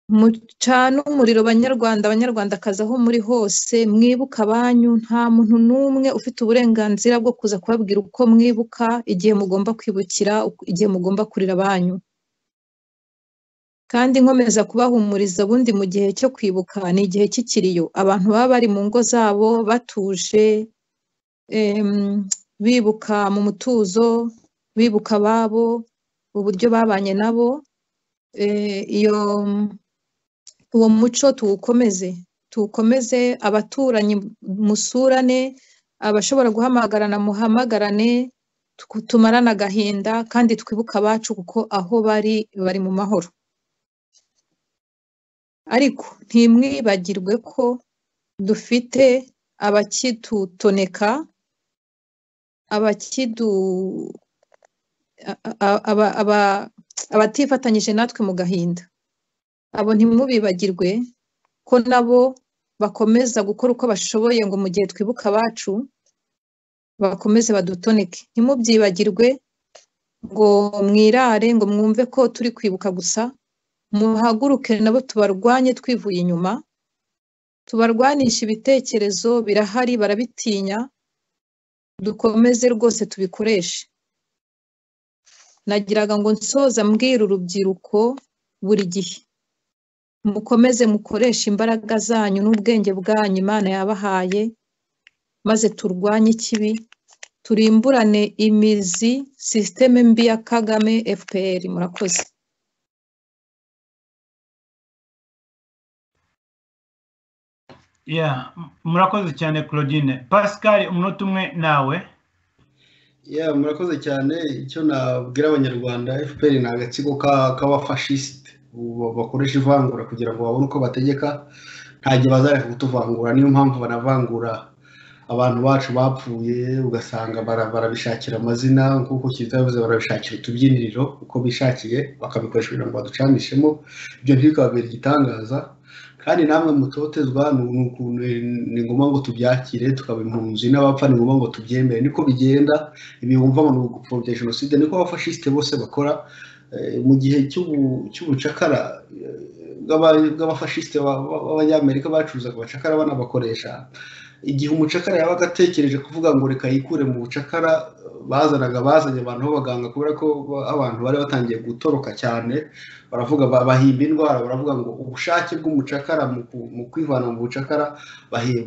Mucane umuriro Banyarwanda, Abanyarwandakazi aho muri hose, mwibuka abanyu. Nta muntu n'umwe ufite uburenganzira bwo kuza kubabwira uko mwibuka, igihe mugomba kwibukira, igihe mugomba kurira abanyu. Kandi nkomeza kubahumuriza, ubundi mu gihe cyo kwibuka ni igihe cy'ikiriyo, abantu baba bari mu ngo zabo batuje, bibuka mu mutuzo, bibuka ababo, uburyo babanye nabo. Iyo uwo muco tuwukomeze, tuwukomeze. Abaturanyi musurane, abashobora guhamagarana muhamagarane, tumarane agahinda kandi twibuke abacu kuko aho bari bari mu mahoro. Ariko ntimwibagirwe ko dufite abakitutoneka, abatifatanyije natwe mu gahinda. Abo ntimubibagirwe ko nabo bakomeza gukora uko bashoboye ngo mu gihe twibuka abacu bakomeze badutoneke. Ntimubyibagirwe ngo mwirare, ngo mwumve ko turi kwibuka gusa. Muhaguruke nabo tubarwanye twivuye inyuma, tubarwanisha ibitekerezo birahari, barabitinya. Dukomeze rwose tubikoreshe. Nagiraga ngo nsoza mbwira urubyiruko buri gihe, mukomeze mukoreshe imbaraga zanyu n'ubwenge bwanyu Imana yabahaye, maze turwanye ikibi, turimburane imizi sisiteme mbi ya Kagame FPR. Murakoze. Yeah, murakoze cyane Claudine. Pascal, umunota umwe nawe. Yeah, murakoze cyane. Icyo nabwira Abanyarwanda, FPR ni agatsiko k'abafashisite bakoresha ivangura kugira ngo babone uko bategeka. Nta gihe bazareka kutuvangura, niyo mpamvu banavangura abantu bacu bapfuye, ugasanga barabishakira amazina nk'uko Kizito yavuze, barabishakira utubyiniriro uko bishakiye, bakabikoresha kugira ngo baducanishemo. Ibyo ntibikababere igitangaza. Kandi namwe mutotezwa, ni ngombwa ngo tubyakire, tukaba impunzi n'abapfa, ni ngombwa ngo tubyemere, niko bigenda. Ibi wumva ngo ni ugupfobya jenoside, niko abafashisite bose bakora. Mu gihe cy'ubucakara bw'abafashisite b'Abanyamerika bacuruzaga abacakara banabakoresha, igihe umucakara yabaga atekereje kuvuga ngo reka yikure mu bucakara, bazanye abantu b'abaganga, kubera ko abantu bari batangiye gutoroka cyane, baravuga bahimba indwara, baravuga ngo ubushake bw'umucakara mu kwivana mu bucakara,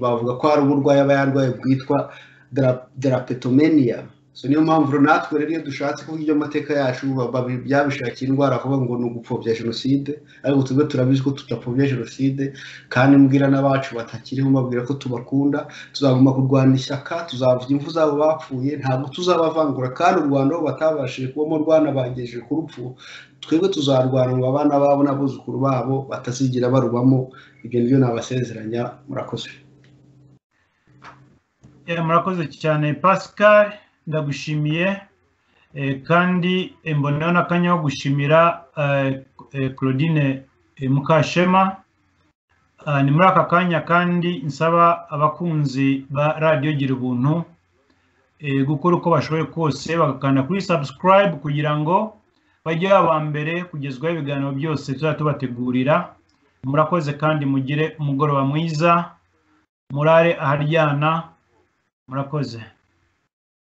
bavuga ko hari uburwayi aba yarwaye bwitwa drapetomania. So niyo mpamvu natwe rero iyo dushatse kuvuga ibyo amateka yacu byabishakiye indwara kuvuga ngo ni ugupfobya jenoside, ariko twebwe turabizi ko tudapfobya jenoside. Kandi mbwira n'abacu batakiriho, mbabwira ko tubakunda, tuzaguma kurwana ishyaka, tuzavuga imfu zabo bapfuye, ntabwo tuzabavangura. Kandi u Rwanda batabashije kubamo rwanabagejeje ku rupfu, twebwe tuzarwana ngo abana babo n'abuzukuru babo batazigira barubamo. Ibyo nibyo nabasezeranya. Murakoze. Murakoze cyane Pascal, ndagushimiye. Kandi mboneyeho n'akanya ko gushimira Claudine Mukashema. Ni muri aka kanya kandi nsaba abakunzi ba radiyo Gira Ubuntu gukora uko bashoboye kose bagakanda kuri subscribe kugira ngo bajye aba mbere kugezwaho ibiganiro byose tuzajya tubategurira. Murakoze kandi mugire umugoroba mwiza, murare aharyana. Murakoze.